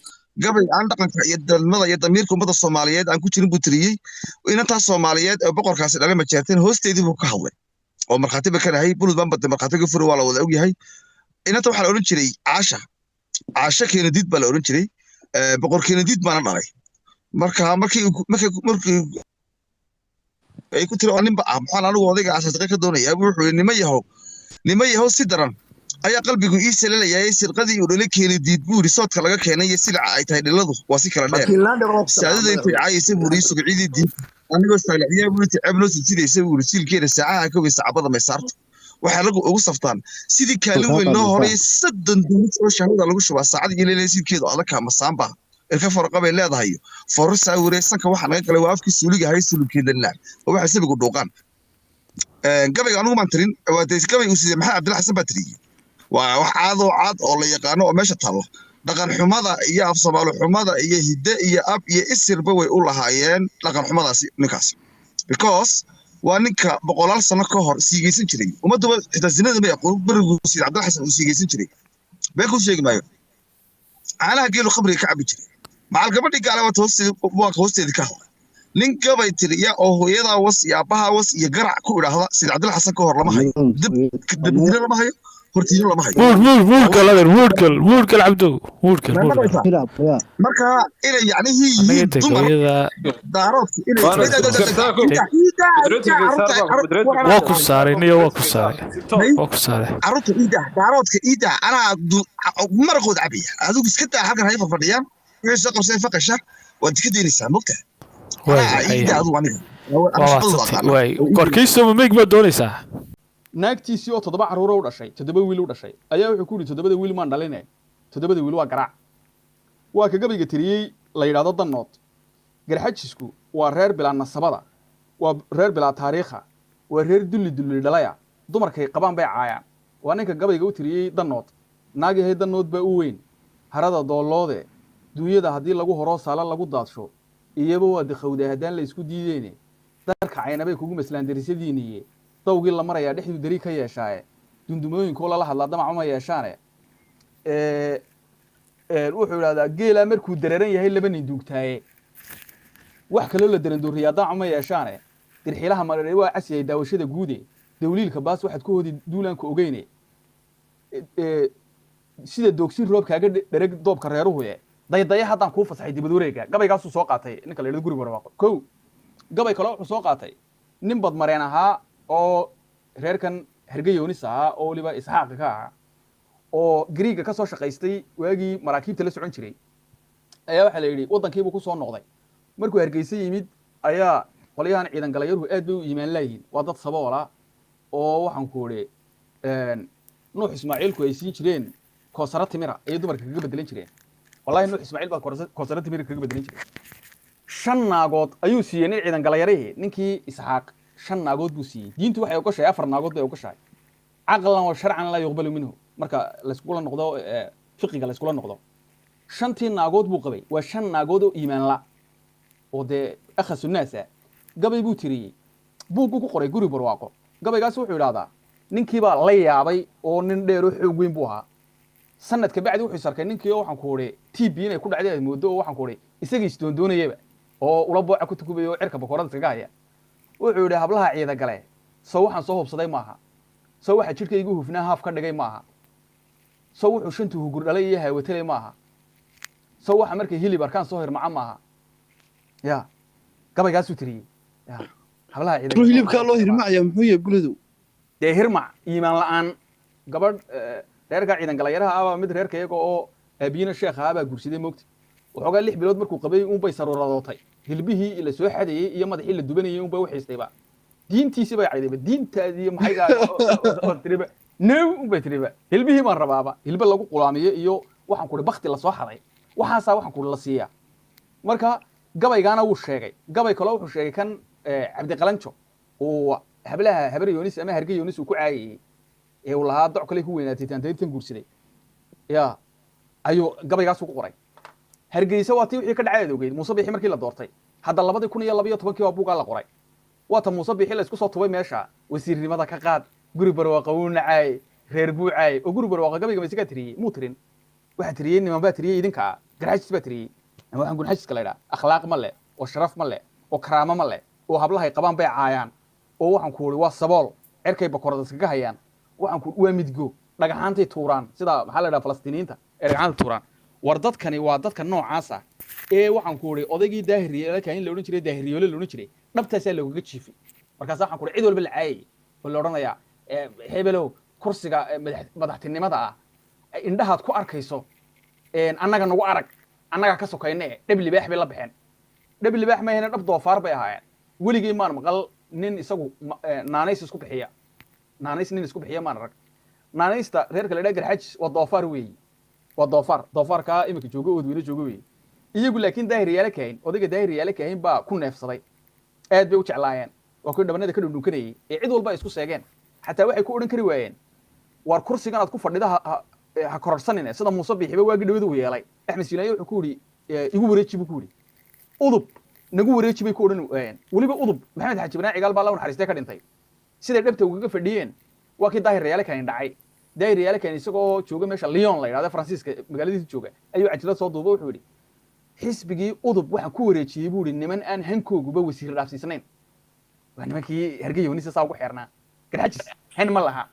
gabay aan dhaqanka iyo dalmada iyo damiirka ummadda Soomaaliyeed aan ku jirin buu tiriyey. Inantaas Soomaaliyeed ee boqorkaasi dhalay ma jeerteen hoosteedii buu ka hadlay oo markhaati ba ka nahay. Bulud baan badde markhaati ka furi, waa la wada ogyahay. Inanta waxaa la odhan jiray Caasha, Caasha Keenadiid baa la odhan jiray, Boqor Keenadiid baana dhalay. Marka markii ay ku tiri oo ninba ah maxaan anigu odayga asaasiqe ka doonayaa, wuxuu yidhi: nima yahow, nima yahow, si daran ayaa qalbigu ii salalayaay, sirqadii uu dhalay Keenadiid buu yidhi soodka laga keenay iyo silica ay tahay dhiladu waa si kala dheer, saadada intay caayaysa buu yidhi sugcidii diin anigoo saaliciyaa buu yidhi ceeb noo silsidaysa buu yidhi siilkeeda saacaha ka wey sacabada may saarto, waxay raggu ugu saftaan sidii kaalin weyn noo horay 30 dumis oo shahwada lagu shubaa saacad iyo leelay siilkeedu adagka masaamba ilka faraqa bay leedahay forar saawire sanka waxa naga galay waa afkii suuliga ahay sulubkeedana oo waxay sabigu dhuuqaan. Gabayga anigu maan tirin, waa dee gabay uu siiyey Maxamed Cabdilla Xasan baa tiriyey. Waa wax caadoo caad oo la yaqaano oo meesha taalla. Dhaqan xumada iyo af Soomaali xumada iyo hidde iyo ab iyo isirba way u lahaayeen dhaqan xumadaasi ninkaasi, because waa ninka boqolaal sano ka hor siigeysan jiray. Ummadduba xitaa zinada may aqoon berigu Sayid Cabdilla Xasan uu siigeysan jiray. Been kuu sheegi maayo, caanaha geelu khamriga ka cabi jiray, macal gabadhii gaale waa hoosteedii ka hadlay. Nin gabay tiriya oo hooyadaa was iyo aabbahaa was iyo garac ku idhaahda Sayid Cabdilla Xasan ka hor lama hayo, dabdiina lama hayo, hortiina lama hayo. Muur muur muurkal adeer, muurkal muurkal, Cabdow, muurkal muurkal. Marka inay yacnihii yihiin dumar Daaroodku Waa ku saaray niyo, waa ku saaray, waa ku saaray. Carruurta iida Daaroodka iida anaa maraqood cabaya, adigu iska daa halkan hay fadhiyaan, wixii soo qabsaday faqasha waad iska daynaysaa, mogta? Iida adigu aniga. Waay korkiisa meeg baad doonaysaa. Naagtiisii oo 7 carruuro u dhashay, 7 wiil u dhashay, ayaa wuxuu ku yidhi: toddobada wiil maan dhaline, toddobada wiil waa garaac. Waa ka gabayga tiriyey la yidhaahdo Dannood. Garxajisku waa reer bilaa nasabada, waa reer bilaa taariikha, waa reer dulli dulli dhalaya, dumarkay qabaan bay caayaan. Waa ninka gabayga u tiriyey Dannood: naagahay Dannood baa u weyn harada doolloode, duunyada haddii lagu horoo saala lagu daadsho, iyaba waa dikhawdaa haddaan la isku diideyne, darka caynabay kugu maslaan darisyadiiniye, dawgii la marayaa dhexduu deri ka yeeshaaye, dundumooyinkoo lala hadlaa damac uma yeeshaane. Wuxuu idhahdaa: geelaa markuu dareeran yahay laba nin duugtaaye, wax kaloo la darandooriyaa damac uma yeeshaane, dirxiilaha mareere waa cas yahay daawashada guude, dawliilka baas waxaad ku hodi duulaanka ogeyne, sida doogsin roob kaaga dhereg doobka reeruhuye, daydaya haddaan kuu fasaxay dibad wareega. Gabaygaasuu soo qaatay ninka la yidhahdo Guriga Barwaaqo. Kow gabay kale wuxuu soo qaatay nin badmareen ahaa oo reerkan Hergeyoonis ahaa oo weliba Isxaaqa ka ahaa oo Gariiga ka soo shaqaystay waagii maraakiibta la socon jiray, ayaa waxaa la yidhi waddankiibuu ku soo noqday. Markuu Hargeysa yimid ayaa qolyahan ciidan galayarhu aad bay u iimaan laayihiin, waa dad saboola oo waxaan ku idhi Nuux Ismaaciilku ay siin jireen koosaro timira ayay dumarka kaga bedelan jireen. Wallahi Nuux Ismaaciil baa koosaro timira kaga bedelan jireen. Shan naagood ayuu siiyey nin ciidan galayarihii, ninkii Isxaaq shan naagood buu siiyey. Diintu waxay ogoshahay afar naagood bay ogoshahay, caqlan wa sharcan laa yuqbalu minhu. Marka layskula noqdo fiqiga layskula noqdo, shantii naagood buu qabay waa shan naagood oo iimaan la oo dee akhasu naas ah. Gabay buu tiriyey, buugguu ku qoray Guri Barwaaqo. Gabaygaas wuxuu idhahdaa, ninkii baa la yaabay oo nin dheer oo xoog weyn buu ahaa. Sanad ka bacdi wuxuu is arkay ninkii oo waxaan ku uri TB inay ku dhacday aad moodo, oo waxaan ku uri isagii isdoondoonayaba oo ula booca ku tukubaya oo cirka bakoorada iskaga haya. Wuxuu yidhi, hablaha ciida gale soo waxaan soo hubsaday maaha, soo waxa jidhkaygu hufnaa haaf ka dhigay maaha, soo wuxuu shantu hugur dhalay iyo haawatelay maaha, soo waxa markay hilib arkaan soo hirmaca maaha. Ya gabaygaasuu tiriyey ya hablaha ciida Ruu gale soo hilibkaa waxaan loo soo hubsaday maaha. hirmacaya muxuu yahay, Buledow? Dee hirmac iimaan la'aan. Gabadh reerka ciidan galayaraha ah baa mid reerka iyaga oo aabiyina sheekha ah baa guursaday moogta. Waxoogaa 6 bilood markuu qabay unbay saruuradootay, hilbihii la soo xadayey iyo madaxii la dubanayey unbay u xiistayba, diintiisii bay caydayba, diintaadii maxaygaa oo tiriba new unbay tiriba, hilbihii baan rabaaba, hilbe lagu qulaamiye iyo waxaan kuri bakti lasoo xaday, waxaasaa waxaan kuri la siiyaa. Marka gabaygaana wuu sheegay. Gabay kaloo wuxuu sheegay kan Cabdiqalanjo uu hablaha Habar Yoonis ama Harge Yoonis uu ku caayayey ee uu lahaa doc kale ku weynaatay taantayrtan guursaday ya ayuu gabaygaas ku qoray. Hargeysa waa tii wixii ka dhacay aad ogeyd Muuse Biixi markii la doortay. Hadda 2012-kii waa buugaa la qoray, waata Muuse Biixi la isku soo tubay meesha, wasiirnimada ka qaad, Guri Barwaaqa wuu nacaay, reer buu caay. Oo Guri Barwaaqa gabayga ma isagaa tiriyey? Muu tirin. Waxaa tiriyey niman baa tiriyey, idinka Garxajis baa tiriyey ama waxaan Gunxajiska la idhaha akhlaaq ma leh oo sharaf ma leh oo karaamo ma leh oo hablahay qabaan bay caayaan oo waxaan ku uri waa sabool, cerkay bakorada iskaga hayaan, waxaan ku waa midgo, dhagaxaantay tuuraan sida maxaa la idhaha Falastiiniyiinta ee dhagaxaanta tuuraan. War dadkani waa dadka noocaas ah ee waxaan ku uri odaygii Daahiriyeelka in la odhan jiray, Daahiriyoole la odhan jiray, dhabtaasaa loogaga jiifay. Markaasa waxaan ku uri cid walba la caayayay oo la odhanayaa hebelow kursiga madaxtinimada ah indhahaad ku arkayso annaga nagu arag, annagaa ka sokayne. Dhab libaax bay la baxeen, dhab libaax ma ahayne, dhab doofaar bay ahaayeen. Weligay maan maqal nin isagu naanays isku bixiya, naanays nin isku bixiya maan arag. Naanaysta reerka la idhaha Garxajis waa doofaar weeyi, waa doofaar, doofaarkaa iminka joogo Oodweyne joogo weeyi iyagu. Laakiin Daahir Yaale Kahin, odayga Daahir Yaale Kahin baa ku neefsaday, aad bay u jeclaayeen, waa kuwii dhabanada ka dhundhunkanayey ee cid walba ay isku seegeen. Xataa waxay ku odhan kari waayeen, waar kursigan aad ku fadhida ha kororsanine, sida Muuse Biixiba waagii dhawada uu yeelay. Axmed Siilaaye wuxuu ku yidhi igu wareeji buu ku yidhi, Udub nagu wareeji bay ku odhan waayeen. Weliba Udub Maxamed Xaaji Ibraahim Cigaal baa la naxariistay ka dhintay, siday dhabta ugaga fadhiyeen waa kii Daahir Rayaale Kahin dhacay. Daahir Rayaale Kahin isagoo jooga meesha Lyon la yidhahdo, Faransiiska magaaladiisa jooga, ayuu cajilad soo duuba. Wuxuu yidhi, xisbigii Udub waxaan ku wareejiyey buu yidhi niman aan hankooguba wasiir dhaafsiisnayn. Waa nimankii Hargey Yoonisa saa ugu xeernaa. Garxajis hen ma laha.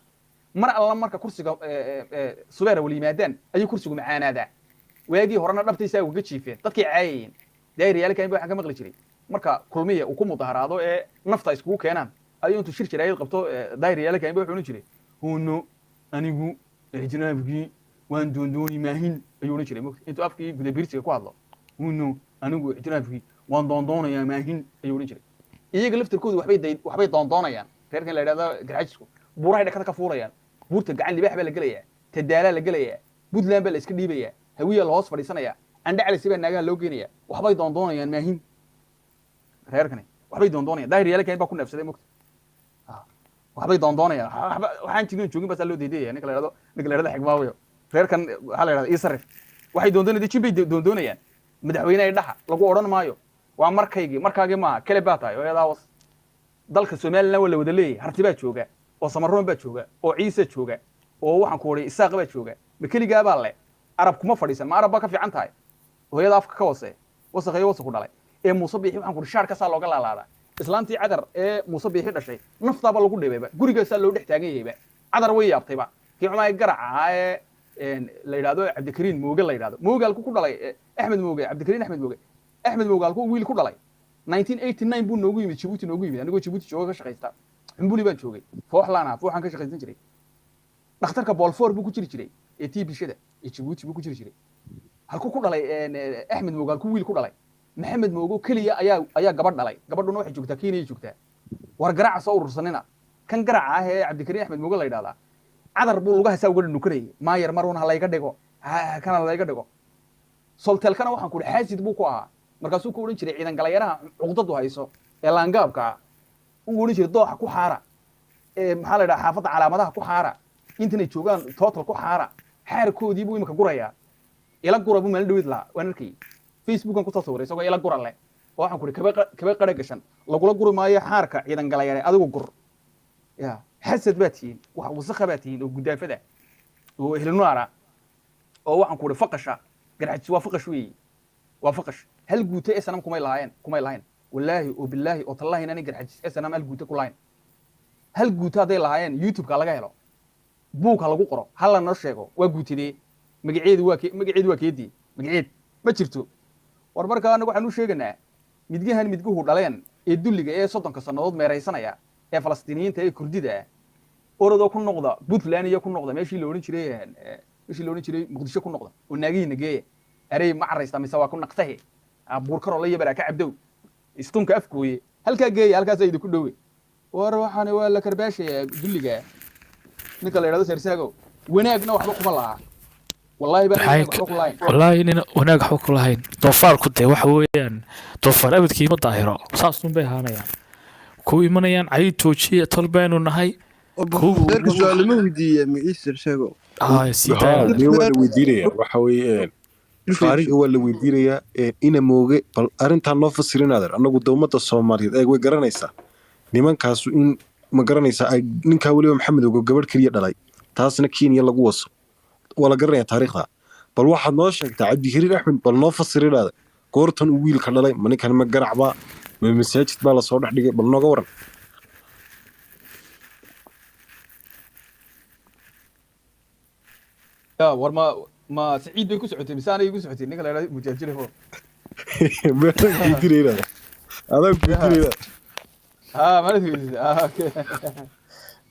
Mar alla marka kursiga Subeera wal yimaadaan ayuu kursigu macaanaadaa. Waagii horena dhabtaysaa ugaga jiifeen, dadkay caayayeen. Daahir Yaale Kahin ba waxaan ka maqli jiray marka Kulmiya uu ku mudaharaado ee nafta iskugu keenaan ayuu intuu shir jiraayad qabto Daahir Yaale Kahin ba wuxuu odhan jiray, huno anigu ictiraafkii waan doondooni maahin ayuu odhan jiray. Mogta intuu afkii gudabiirsiga ku hadlo, huno anigu ictiraafkii waan doondoonayaa maahin ayuu odhan jiray. Iyaga laftirkoodu waxbay doondoonayaan. Reerkan la yidhahdo Garxajisku buurahay dhakada ka fuulayaan, buurta Gacan Libaax baa la gelayaa, Tadaalaa la gelayaa, Puntland baa la iska dhiibayaa, Hawiya la hoos fadhiisanayaa, Candhacalisi baa naagaha loo geenaya. Waxbay doondoonayaan maahin, reerkani waxbay doondoonayaan. Daahir Yaale Kahin baa ku neefsaday mogta. Waxbay doondoonayaan, waxaan jirin joogin baasaa loo deydayaya. Ninka la yidhahdo Xigmaawiyo, reerkan waxaa la yidhahda ii sarif, waxay doondoonayaan jin bay doondoonayaan. Madaxweyne ay dhaha lagu odhan maayo, waa markaygii markaagii maaha kale baa tahay oo was dalka Somaliland waa la wada leeyahay. Harti baa jooga oo Samaroon baa jooga oo Ciise jooga oo waxaan ku odhay Isaaq baa jooga. Ma keligaa baa le? Arab kuma fadhiisan, ma Arab baa ka fiican tahay? Hooyada afka ka hoose wasakhayo wasakhu dhalay ee Muuse Biixi waxaan ku shaar kasaa looga laalaadaa. Islaantii Cadar ee Muuse Biixi dhashay naftaaba lagu dhibayba, gurigaasaa loo dhex taagan yahayba. Cadar way yaabtayba. Kii xumaa garaca ahaa ee la yidhahdo Cabdikariin Mooge la yidhahdo, Mooge halku ku dhalay Axmed Mooge, Cabdikariin Axmed Mooge, Axmed Mooge halku wiil ku dhalay? 1989 buu noogu yimid Jabuuti, noogu yimid anigoo Jabuuti jooga ka shaqaysta. Xumbuli baan joogay, fooxlaan ahaa, fooxaan ka shaqaysan jiray. Dhakhtarka Boolfoor buu ku jiri jiray ee tii bishada ee Jabuuti buu ku jiri jiray. Halku ku dhalay Axmed Mooge? Halku wiil ku dhalay? Maxamed Moogo keliya ayaa gabadh dhalay, gabadhuna waxay joogtaa Kenya joogtaa. War garaaca soo urursanina. Kan garaca ah ee Cabdikariin Axmed Mooge la yidhahdaa Cadar buu lugaha saa uga dhundhunkanayay. Maayar maruun ha layga dhigo, kana layga dhigo. Soltelkana waxaan ku idhi xaasid buu ku ahaa. Markaasuu ku odhan jiray ciidan galayaraha cuqdadu hayso ee laangaabka ah, uu odhan jiray dooxa ku xaara, ee maxaa la yidhaha, xaafadda calaamadaha ku xaara, intanay joogaan total ku xaara. Xaarkoodii buu imika gurayaa. Ila gura buu maalin dhaweyd lahaa, waan arkayay, Facebookan kusoo sawiray isagoo ila gura leh. Oo waxaan ku idhi kabe qara gashan lagula guri maayo xaarka ciidan galayare, adigu gur. Ya xasad baa tihiin, wax wasakha baa tihiin oo gudaafada oo ehlunaara oo waxaan ku idhi faqasha. Garxajis waa faqash weeye, waa faqash. Hal guute SNM kumay lahaayeen, kumay lahayn. Wallaahi oo bilaahi oo tallahi inaanay Garxajis SNM hal guute ku lahayn. Hal guute hadday lahaayeen, YouTube-ka laga helo, buugka lagu qoro, hala noo sheego waa guutidee, magaceedu waa ke, magaceedu waa keedii, magaceed ma jirto. War markaa anagu waxaan u sheeganaa midgahan midguhu dhaleen ee dulliga ee 30-ka sannadood meeraysanaya ee Falastiiniyiinta ee Kurdida ah, orodoo ku noqda Puntland iyo ku noqda meeshii la odhan jiray, meeshii la odhan jiray Muqdisho ku noqda oo naagihiina geeya. Arey ma caraysta mise waa ku naqsahe buurkaroo la yabaraa ka cabdow istunka afkooye, halkaa geeya, halkaasaa idinku dhowe. War waxaani waa la karbaashayaa dulliga ninka la yidhahdo Sersaago. Wanaagna waxba kuma laha, wallahi baan Maxay wanaag waxba ku lahayn. Wallaahi nina wanaag waxba ku lahayn. Doofaarku dee waxa weeyaan doofaar abadkii ma daahiro, saasun bay ahaanayaan ku imanayaan. Cay toojiya, tol baynu nahay. Profesorka su-aal ma weydiiye magister sheego? Sii Haa, daaya. Dee waa la weydiinayaa. Waxa weeye faariga waa la weydiinayaa ina Mooge. Bal arrintan noo fasirin, adeer. Annagu dowmadda Soomaaliyeed eeg way garanaysaa nimankaasu in ma garanaysaa ay ninkaa weliba Maxamed Ogo gabadh keliya dhalay, taasna Kenya lagu waso, waa la garanaya taariikhda. Bal waxaad noo sheegtaa Cabdikariin Axmed, bal noo fasirin, adeer, goortan uu wiilka dhalay. Ma ninkan ma garacba, ma masaajid baa lasoo dhex dhigay? Bal nooga waran. Ya war ma Saciid bay ku socotay mise anay ku socotay ninka la yidhahdo Mujaajirefo? Meelaan weydiinayna, adaan weydiinayna. Ha, maalinta weydiisay. Okay.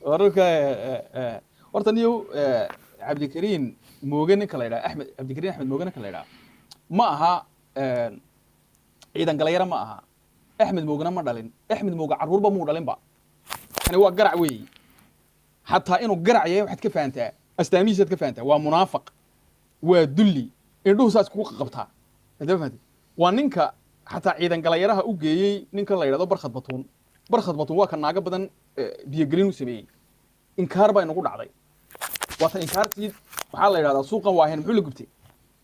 Wararka horta niyow, Cabdikariin Mooge ninka la yidhaha, Axmed Cabdikariin Axmed Mooge ninka la yidhaha, ma aha ciidan galayara, ma aha. Axmed Moogena ma dhalin. Axmed Mooge carruurba muu dhalinba. Kani waa garac weeyi. Xataa inuu garac yahay waxaad ka fahantaa astaamihiisaad ka fahantaa. Waa munaafaq, waa dulli, indhuhu saas kugu qabtaa. Hadda fahantay, waa ninka xataa ciidan galayaraha u geeyey ninka la yidhahdo Barkhad Batuun. Barkhad Batuun waa ka naago badan biyogelin u sameeyey. Inkaar baa inagu dhacday, waata inkaartii. Maxaa la yidhahdaa, suuqan waahen muxuu la gubtay?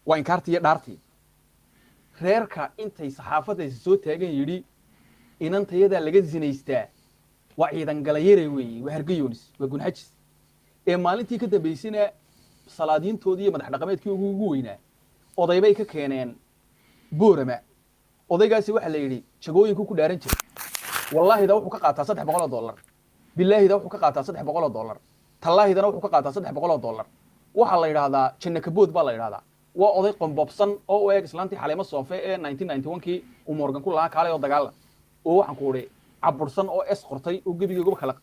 Waa inkaartii iyo dhaartii reerka intay saxaafadaysa soo taagan yidhi inantayadaa laga zinaystaa. Waa ciidan galayare weeye, waa Hargeyoonis, waa Gunxajis. Ee maalintii ka dambaysayna salaadiintoodii iyo madax dhaqameedkii ugu weynaa odaybay ka keeneen Boorama. Odaygaasi waxaa la yidhi jagooyinku ku dhaaran jiray, wallaahida wuxuu ka qaataa $300, bilaahida wuxuu ka qaataa $300, tallaahidana wuxuu ka qaataa $300. Waxaa la yidhaahdaa janna kabood baa la yidhahdaa. Waa oday qombobsan oo u eeg islaantii Xaleemo Soofe ee 1991kii uu Morgan ku lahaa kaalay oo dagaalan, oo waxaan ku idhi cabursan oo es qortay oo gebigeeguba kala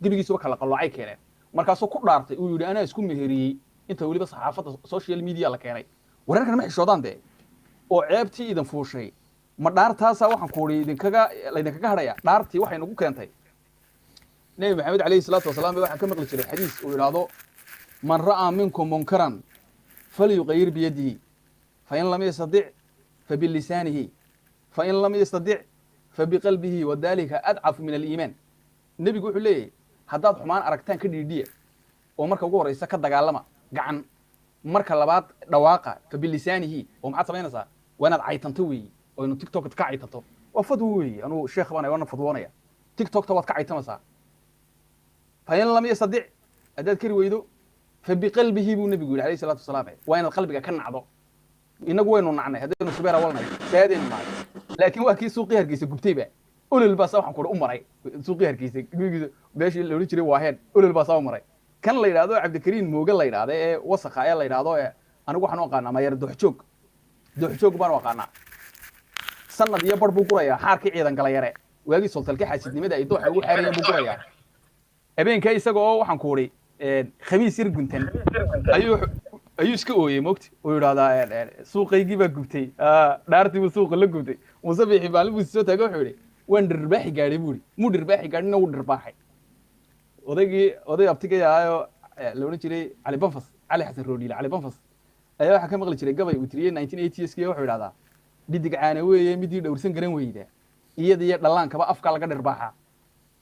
gebigiisuba kala qalloocay keeneen. Markaasuu ku dhaartay, uu yidhi anaa isku meheriyey. Inta weliba saxaafadda social media la keenay, wararkan ma xishoodaan dee oo ceebtii idin fuushay. Ma dhaartaasaa waxaan ku idhi idinkaga laydinkaga hadhaya? Dhaartii waxay nagu keentay Nebi Maxamed calayhi salaatu wasalaam ba waxaan ka maqli jiray xadiis uu yidhaahdo: "Man ra'aa minkum munkaran falyuqayir biyadihi, fain lam yastadic fabilisaanihi, fain lam yastadic fabiqalbihi, wadalika adcafu min aliimaan." Nebigu wuxuu leeyahay haddaad xumaan aragtaan ka dhiidhiya, oo marka ugu horeysa ka dagaalama gacan, marka labaad dhawaaqa, fabilisaanihi. Oo maxaad samaynaysaa? Waa inaad caytanto weeyi, oo inu TikTok ka caytanto. Waa fadwo weeyi, anuu sheekh baan waana fadwoonaya. TikTokta waad ka caytamaysaa. Fain lam yastadic, haddaad kari weydo, fabiqalbihi buu nebigu yidhi alayhi salaatu wasalaam. Waa inaad qalbiga ka nacdo. Inagu waynu nacnay haddaynu subeera walnay saadaynu nahay, laakiin waa kii suuqii Hargeysa gubtayba. Olol baa saa waxaan kuhi u maray suuqii Hargeysa gurigiisa, meeshii la odhan jiray waaheen, olol baa saa u maray. Kan la yidhaahdo Cabdikariin Mooge la yidhaahdo ee wasakha ee la yidhaahdo ee anigu waxaan u aqaanaa mayar dooxjoog, dooxjoog baan u aqaanaa. Sanad iyo bar buu gurayaa xaarkii ciidan galayare waagii soltalkii xaasidnimada ay dooxa ugu xaarayeen buu gurayaa. Habeenkaa isaga oo waxaan ku udhi khamiis yar guntan ayuu iska ooyey mogti, uu yidhahdaa suuqaygii baa gubtay. Dhaartii buu suuqa la gubtay. Muuse Biixi maalin buu soo taagay, wuxuu yidhi waan dhirbaaxi gaadhay buu yidhi. Muu dhirbaaxi gaadhina, wuu dhirbaaxay odaygii, oday abtigay ahaayo. la odhan jiray Cali Banfas, Cali Xasan Roodhiile, Cali Banfas ayaa waxaa ka maqli jiray gabay uu tiriyey 1980s-kii. Wuxuu idhahdaa, dhidig caana weeye midii dhowrsan garan weyda, iyada iyo dhallaankaba afka laga dhirbaaxaa,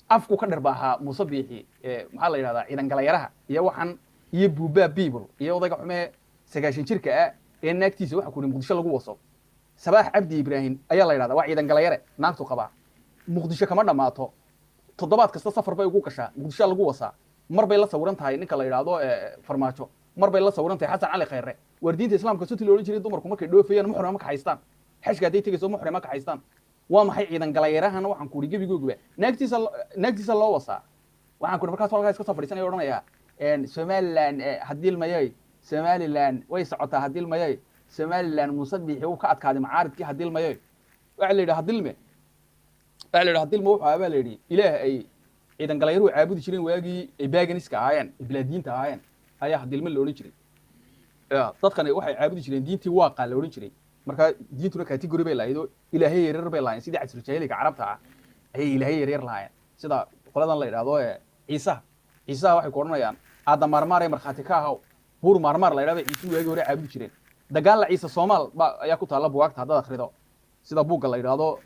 afku ka dhirbaaxaa. Muuse Biixi, maxaa la yidhahdaa, ciidan galayaraha iyo waxan iyo buubaa biibl iyo odayga xumee 90 jirka ah ee naagtiisa waxa ku yidhi Muqdisho lagu waso. Sabaax Cabdi Ibraahim ayaa la yidhahdaa, waa ciidan galayare naagtu qabaa. Muqdisho kama dhammaato, toddobaad kasta safar bay ugu gashaa, Muqdisho lagu wasaa. Mar bay la sawiran tahay ninka la yidhaahdo Farmaajo, mar bay la sawiran tahay Xasan Cali Khayre. War diinta islaamka suntii la odhan jiray dumarku markay dhoofayaan muxrima ma kaxaystaan, xajka hadday tegayso muxrima ma kaxaystaan. Waa maxay ciidan galayarahana? Waxaan ku idhi gebigooguba naagtiisa loo wasaa. Waxaan ku idhi markaas halkaa iska soo fadhiisanaya odhanayaa, Somaliland hadilmayay, Somaliland way socotaa hadilmayay, Somaliland Muuse Biixi uu ka adkaaday macaaridkii hadilmayay. Waxaa la yidhi hadilme, waxaa la yidhi hadilme wuxuu ahaa baa la yidhi ilaah ay ciidan galayruhu caabudi jireen waagii ay baganiska ahaayeen, ay bilaadiinta ahaayeen, ayaa hadilme la odhan jiray. Ya, dadkani waxay caabudi jireen diintii waaqa la odhan jiray. Marka diintuna category bay lahayd oo ilaahyo yaryar bay lahaayeen, sidii casru jaahiliga carabta ah ayay ilaahyo yaryar lahaayeen, sida qoladan la yidhaahdo Ciisaha. Ciisaha waxay ku odhanayaan aadda maarmaar ee markhaati ka ahaw, buur maarmaar la yidhahdo Ciisuhu waagii hore caabudi jireen. Dagaalla Ciise Soomaal ba ayaa ku taalla bugaagta haddaad akhrido, sida buugga la yidhahdo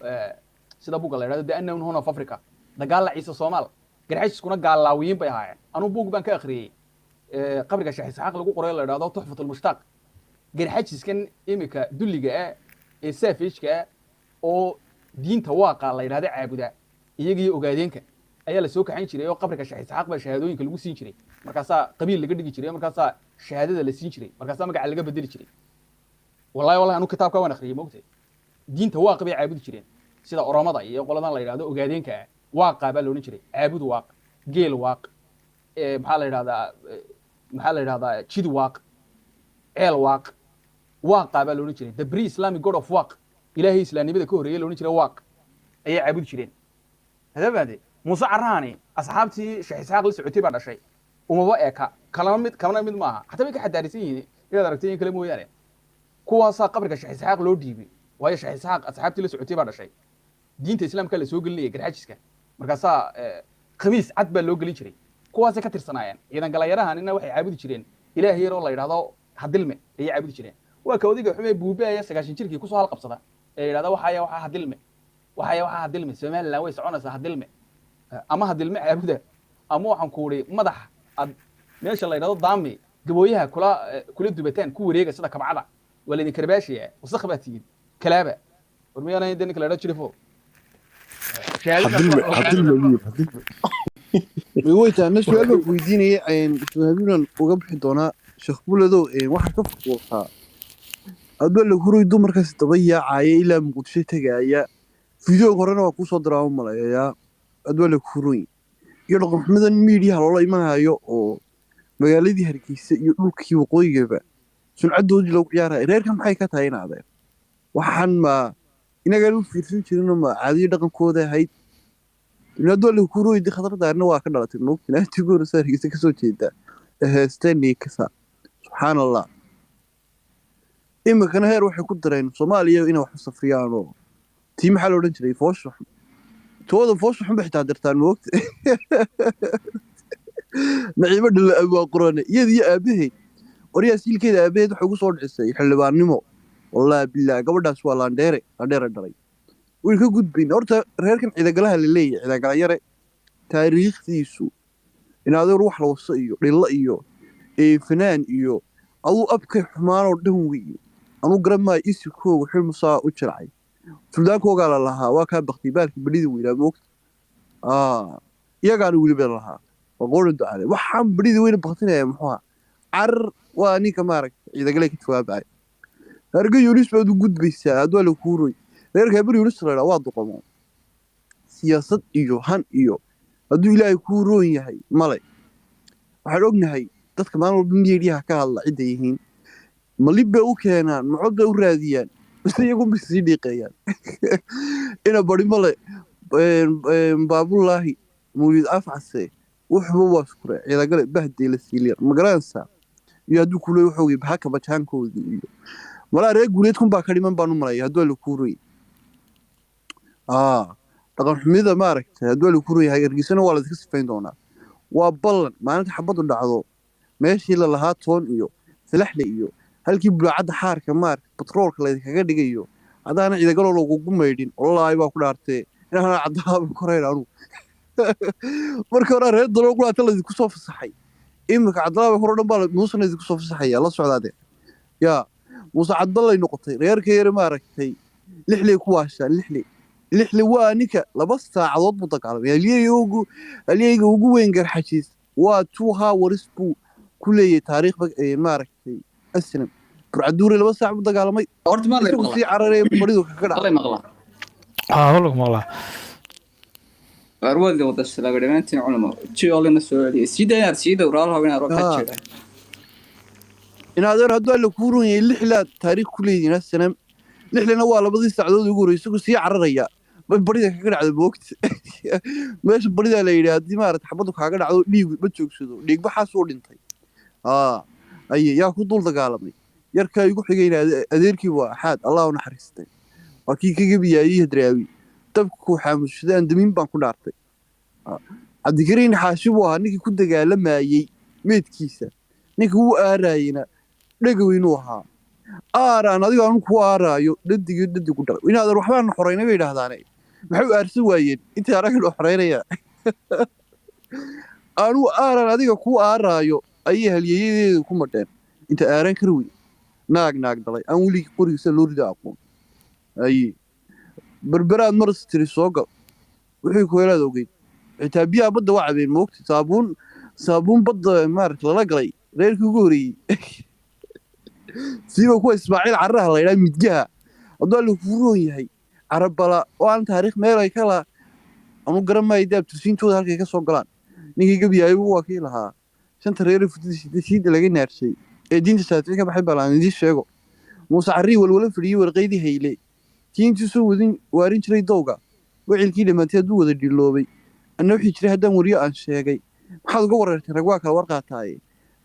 The Unknown Horn of Africa, dagaalla Ciise Soomaal. Garxajiskuna gaalaawiyiin bay ahaayeen. Anuu buug baan ka akhriyey qabriga Sheekh Isxaaq lagu qoray, la yidhahdo Tuxfat Almushtaaq. Garxajiskan imika dulliga ah ee saafijka ah oo diinta waaqa la yidhahdo caabuda, iyagiyo ogaadeenka ayaa la soo kaxayn jiray oo qabriga Sheekh Isxaaq baa shahaadooyinka lagu siin jiray. Markaasaa qabiil laga dhigi jiray, markaasaa shahaadada la siin jiray, markaasaa magaca laga bedeli jiray. Wallahi wallahi anu kitaabka waan akhriyey, moogtay. Diinta waaqa bay caabudi jireen, sida Oromada iyo qoladan la yidhahdo ogaadeenka ah. Waaqa baa la odhan jiray, caabud waaq, geel waaq, maxaa la yidhahdaa, maxaa la yidhahdaa, jid waaq, ceel waaq, waaqa baa la odhan jiray. The pre Islamic god of waaq, ilaahay islaamnimada ka horreeyey la odhan jiray waaq ayay caabudi jireen. Hadabaade Muuse Carahani asxaabtii Sheekh Isxaaq la socotay baa dhashay, umaba eka, kalama mid, kamana mid maaha, xataa way ka xadaarisan yihiin inaad aragtay in kale mooyaane. Kuwaasaa qabriga Sheekh Isxaaq loo dhiibay, waayo Sheekh Isxaaq asxaabtii la socotay baa dhashay. Diinta islaamka la soo gelinayay garxajiska, markaasaa khamiis cad baa loo gelin jiray. Kuwaasay ka tirsanaayeen ciidan galayarahanina. Waxay caabudi jireen ilaah yar oo la yidhahdo hadilme ayay caabudi jireen. Waa ka odiga xumee buubaaya 90 jirkii kusoo halqabsada ee yidhahda waxaya waxaa hadilme, waxaya waxaa hadilme, Somaliland way soconaysaa hadilme. Ama hadilme caabuda, ama waxaan ku uri madax ad meesha la yidhahdo daami gabooyaha kula dubataan ku wareega sida kabcada, waa laydin karbaashaya, wasakh baa tihiin, kalaaba. War miyaana de ninka la yidhahdo jirifo? Hadilme, hadilme wiil, hadilme. Weyta ana su-aal baan ku weydiinaya, habiinan uga bixi doonaa. Sheekh Buladow, waxaa ka fuquuqaa adoo la huray dumarkaas daba yaacaya ilaa Muqdisho tegaya. Fideoga horena waa kuusoo diraa u maleeyaa. Adoo la huray iyo dhaqanxumadan miidiyaha loola imanayo oo magaaladii Hargeysa iyo dhulkii waqooyigaba sumcadoodii loogu ciyaaraya, reerkan maxay ka tahay inaadeen? Waxaan ma inagaan u fiirsan jirinoo ma caadiyo dhaqankooda ahayd? Adoo la huroy di khatardaarna waa ka dhalatay moogtin aatigu hore Hargeysa kasoo jeeda heesteen kasa, subxaan Allah. Iminkana heer waxay ku dareen Soomaaliya inay wax u safriyaan oo tii maxaa la odhan jiray, foosha xun, tooda foosha xun bay xitaa dirtaan moogta. Naciimo dhalla waa qorane iyada iyo aabaheed qoryaha siilkeeda aabaheed waxay ugu soo dhicisay xildhibaannimo. Wallaahi billaah, gabadhaas waa laandheere, laandheere dhalay. Way ka gudbayn horta reerkan ciidagalaha la leeyahay, ciidagalayare taariikhdiisu in adeer wax la waso iyo dhillo iyo fanaan iyo aduu abkay xumaanoo dhan weeye. Anuu garan maayo isikooga xilmusaa u jircay suldaankoogaa la lahaa, waa kaa baktay baalki badhida weynaa moogta, iyagaana weliba lahaa waa qoran ducale. Waxaan badhida weyna baktinaya muxuu ahaa? Carar waa ninka maaragta ciidagale ka jawaabaya. Harga Yunis baad u gudbaysaa. Hadduu la kuuroy reerka Habar Yunis la waa doqomo, siyaasad iyo han iyo hadduu Ilaahay kuu roon yahay male. Waxaan ognahay dadka maalin walba miidiyaha ka hadla cidda yihiin. Malib bay u keenaan, macod bay u raadiyaan, mise iyagu bay sii dhiiqeeyaan ina bari male. Baabullaahi Mawlid Afcase wuxuba waa iskure ciidagale bahdee la siiliyar ma garanaysaa? Iyo hadduu kuleey wuxuu bahaka bajaankoodii iyo malaa reer guuleed kun baa ka dhiman baan u malaya. Hadduu la kuuroy dhaqan xumida maaragtay, hadduu la kuuroy yahay Hargeysana waa la iska sifayn doonaa, waa ballan maalinta xabaddu dhacdo. Meeshii la lahaa toon iyo salaxle iyo halkii bulaacadda xaarka maarka batroolka laydinkaga dhigayo, haddaana ciidagaloo lagugu maydhin, wallaahi baa ku dhaartee inaana Cabdalaaba korayn. Anugu marka hore reer dalo qulaata laydinku soo fasaxay, iminka Cabdalaaba kor o dhan baa Muusena idinku soo fasaxaya. La socdaade yaa Muuse Cabdallay noqotay reerka yare maaragtay lixley ku waashaan. Lixley, lixley waa ninka 2 saacadood buu dagaalamay. Halyeyga ugu weyn Garxajiis waa 2 hours buu ku leeyahay taariikh maaragtay aslam Burcaduure 2 saac buu dagaalamay. Horta ma lay isagu maqlaa? Sii cararaya baridu kaga Ma dhacay. lay maqlaa? Haa, walagu maqlaa. Arwadi wada salaamay dhammaantiin culimo jiolina soo celiyay sii daynaad sii dhow raal haween aroo ka jira. In adeer hadduu Alle kuu run yahay, lixlaad taariikh ku leeyihiin aslam. Lixlina waa labadii saacadood ugu horreysay, isagoo sii cararaya bay barida kaga dhacda moogta. Meesha baridaa la yidhi haddii maarata xabaddu kaaga dhacdo dhiigu ma joogsado, dhiigbaxaas uu dhintay. Aa aye yaa ku dul dagaalamay yarkaa igu xigayna adeerkii waa Axaad, Allah u naxariistay, waa kii ka gebiyaayey Hadraawi dabku xaamushada aan damiin baan ku dhaartay. Cabdikariin Xaashi buu ahaa ninkii ku dagaalamayey meydkiisa, ninkii u aaraayeyna Dhegaweynuu ahaa. Aaraan adiga anu ku aaraayo dhadigii dhadigu dhalay inaadan waxbaan xoreynay bay yidhaahdaane, maxay u aarsan waayeen intii anaga loo xoreynaya? Anuu aaraan adiga ku aaraayo ayay halyeeyadeeda ku madheen inta aaraan kari wey naag naag dhalay aan weligii qorigiisa loo rida aqoon. Aye berberaad maras tiri soo gal wixii kuhelaad ogeyd, xitaa biyaha badda waa cabeen moogta, saabuun saabuun badda maarata lala galay reerkii ugu horreeyey siiba kuwa Ismaaciil Carraha la yidhaha midgaha hadduu Alle kuu roon yahay Carabala oo aan taariikh meel ay kala anu garan maayo daab tursiintooda halkay ka soo galaan. Ninkii gebiyaayay waa kii lahaa shanta reer futida siida laga naarshay ee diinta Shaafici ka baxay. Bal aan idiin sheego Muuse Carrii walwala fadhiyey warqaydii hayle tii intii soo wadin waarin jiray dowga wicilkii dhammaantay hadduu wada dhiloobay. Anna wixii jiray haddaan wariyo aan sheegay, maxaad uga wareertay? Rag waa kala warqaataaye.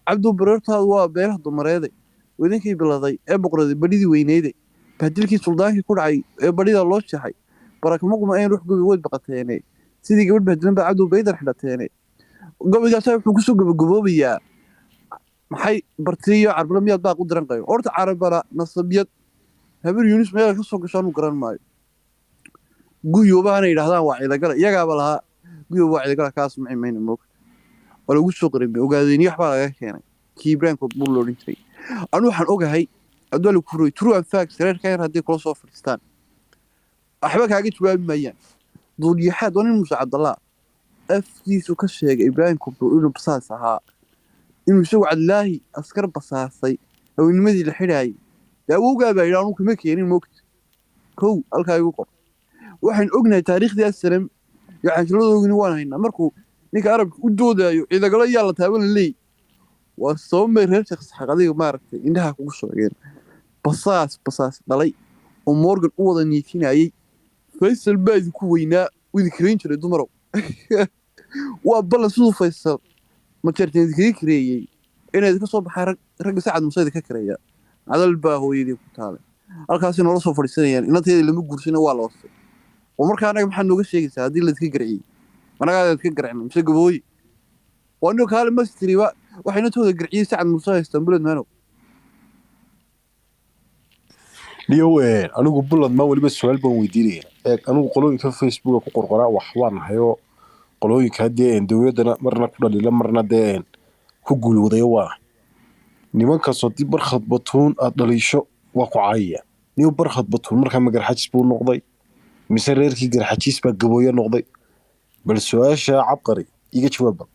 Cabdow bareertaadu waa beelaha dumareede wadankii biladay ee boqoraday badhidii weyneyde bahdilkii suldaankii ku dhacay ee badhida loo jeexay barakama quma ayn ruux gobi wayd baqateene sidii gabadh bahdilan baa Cabdow baydar xidhateene. Gabaygaasa wuxuu kusoo gabagaboobayaa maxay bartiyo Carbala miyaad baaq u diran qayo. Horta Carabala nasabiyad Habar Yunis meel ka soo gasho anu garan maayo. Guyoobaana yidhahdaan waa ciidagala, iyagaaba lahaa guyooba waa ciidagala, kaas maci mayna moogta waa lagu soo qarimay ogaadeyniyo waxbaa laga keenay kii Ibraahim Koodbuur lo odhan jiray. Anu waxaan ogahay hadduu Alle ku roy true and facts, reerka yar hadday kula soo fadhiistaan waxba kaaga jawaabi maayaan. Duuliyaxaad waa nin Muuse Cabdallah afkiisu ka sheegay Ibraahim Koodbuur inuu basaas ahaa, inuu isagu Cabdilaahi askar basaasay haweennimadii la xidhaayay. Dee awowgaa baa yidhi anuu kama keenin moogta. Kow halkaa igu qor. Waxaan ognahay taariikhdii asalam iyo canshiladoogini waan haynaa. Markuu ninka Arabka u doodaayo ciidagalo yaa la taaban la leey waa sabab may reer Sheekh Isxaaq adiga maaragtay indhaha kugu sheegeen basaas basaas dhalay oo Morgan u wada niikinayay. Faysal baa idinku weynaa u idin kareyn jiray dumarow, waa ballan siduu Faysal majeerteen idinkaga kareeyey inay idinka soo baxaan rag ragga Sacad Muuse idinka kareeya. Cadal baa hooyadii ku taale halkaasi noola soo fadhiisanayaan inanteeda lama guursana waa la wasay oo markaa anaga maxaa nooga sheegaysaa haddii laydinka garciyey? Anagaa idinka garcina mise Gabooye waa nin kaale mastiriba waxay inantooda garciyey Sacad Muuse haystaan buled maanow. Niyow anigu Buland maa weliba su-aal baan weydiinaya. Eeg, anigu qolooyinka Facebooka ku qorqoraa wax waan hayoo qolooyinka haddee dowladdana marna ku dhalila marna dee ku guulwadayo waa nimankaasoo dib Barkhad Batuun aad dhaliisho waa ku caayaya. Niyow, Barkhad Batuun markaa ma Garxajis buu noqday mise reerkii Garxajiis baa Gabooyo noqday? Bal su-aasha cabqari iga jawaaba.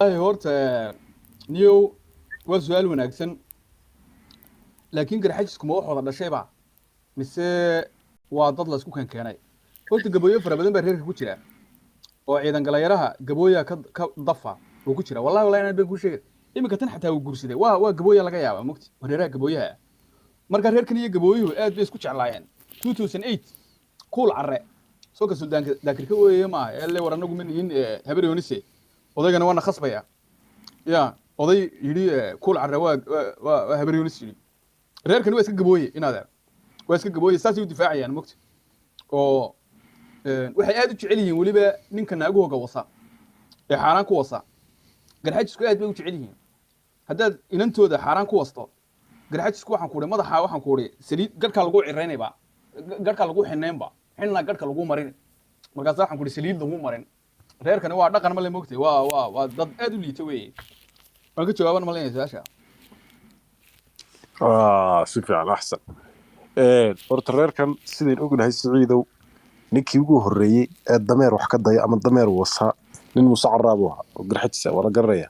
Ay horta niyow waa su-aal wanaagsan, laakiin Garxajisku ma wax wada dhashayba mise waa dad la isku keenkeenay? Horta Gabooyo fara badan baa reerka ku jira oo ciidan galayaraha Gabooya ka dafa oo ku jira. Wallahi wallahi inaan been kuu sheegay, iminka tan xataa wuu guursaday waa Gabooya laga yaabaa mugti waa reeraha Gabooyaha ah. Marka reerkan iyo Gabooyuhu aad bay isku jeclaayeen. 2008 kuul Carre soo ka suldaanka daakirka weeye maaha elle war anagu ma nihin Habar Yoonise odaygana waana khasbaya ya oday yidhi kuul Carre waa Habar Yoonis yidhi. Reerkani waa iska Gabooye inaad waa iska Gabooye, saasay u difaacayaan mugti oo waxay aad u jecel yihiin weliba ninka naagahooga wasa. Ee xaaraan ku wasa, Garxajisku aad bay u jecel yihiin. Haddaad inantooda xaaraan ku wasto, Garxajisku waxaan ku uhi madaxa, waxaan ku uhi saliid garhkaa lagu ciraynayba, garhkaa lagu xinaynba, xinna garhka lagu marin, markaasa waxaan ku uhi saliid lagu marin. Reerkani waa dhaqan male, mogtay? Waa dad aad u liita weeye. Waan ka jawaaban malinaya su-aasha. Si fiican, axsan. Horta reerkan sidayn ognahay, Siciidow, ninkii ugu horreeyey ee dameer wax ka daya ama dameer wasaa nin Muuse Caraab u ahaa oo Garxajisa, waa la garanaya.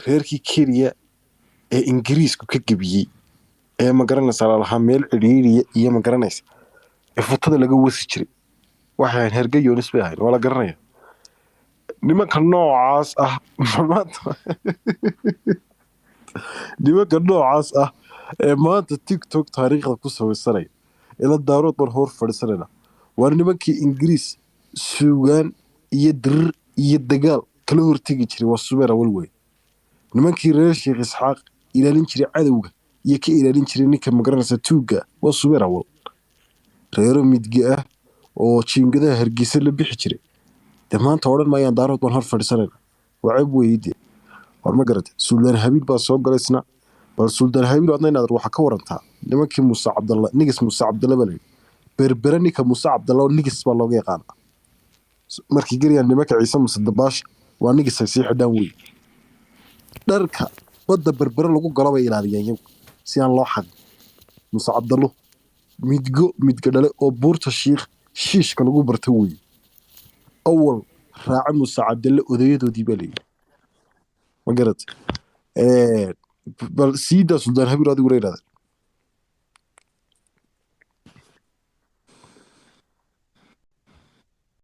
Reerkii Kenya ee Ingiriisku ka gebiyey ee, ma garanaysaa, lalahaa meel cidhiidhiya iyo, ma garanaysa, ee futada laga wasi jiray, waxay ahayn Herge Yoonis bay ahayn, waa la garanaya. Nimanka noocaas ah maanta, nimanka noocaas ah ee maanta TikTok taariikhda ku samaysanaya ila Daarood baan hor fadhiisanayna, waa nimankii Ingiriis suugaan iyo dirir iyo dagaal kala hortegi jiray, waa Subeer Awal wey. Nimankii reer Sheekh Isxaaq ilaalin jiray cadowga iyo ka ilaalin jiray ninka, magaranaysa, tuugga, waa Subeer Awal. Reero midge ah oo jiingadaha Hargeysa la bixi jiray dee maanta odhan maayaan Daarood baan hor fadhiisanayna, waa ceeb weeye dee. War ma garatay? Suldaan Habiil baa soo galay isna. Bal Suldaan Habiil, adna inaad waxaa ka warantaa nimankii Muuse Cabdalla, Nigis Muuse Cabdalla baa layidhi. Berbere ninka Muuse Cabdalla oo Nigis baa looga yaqaana. Markii gelayaan nimanka Ciise Muuse Dabaasha, waa Nigis ay sii xidhaan wey. Dharka badda Berbere lagu galo bay ilaaliyaan iyagu si aan loo xadin. Muuse Cabdallo midgo midga dhale oo buurta Shiikh shiishka lagu barto wey. Awal raaca Muuse Cabdalle odayadoodii baa layidhi, ma garatay? Bal siidaa, Suldaan Habiil, adiguna yidhahda.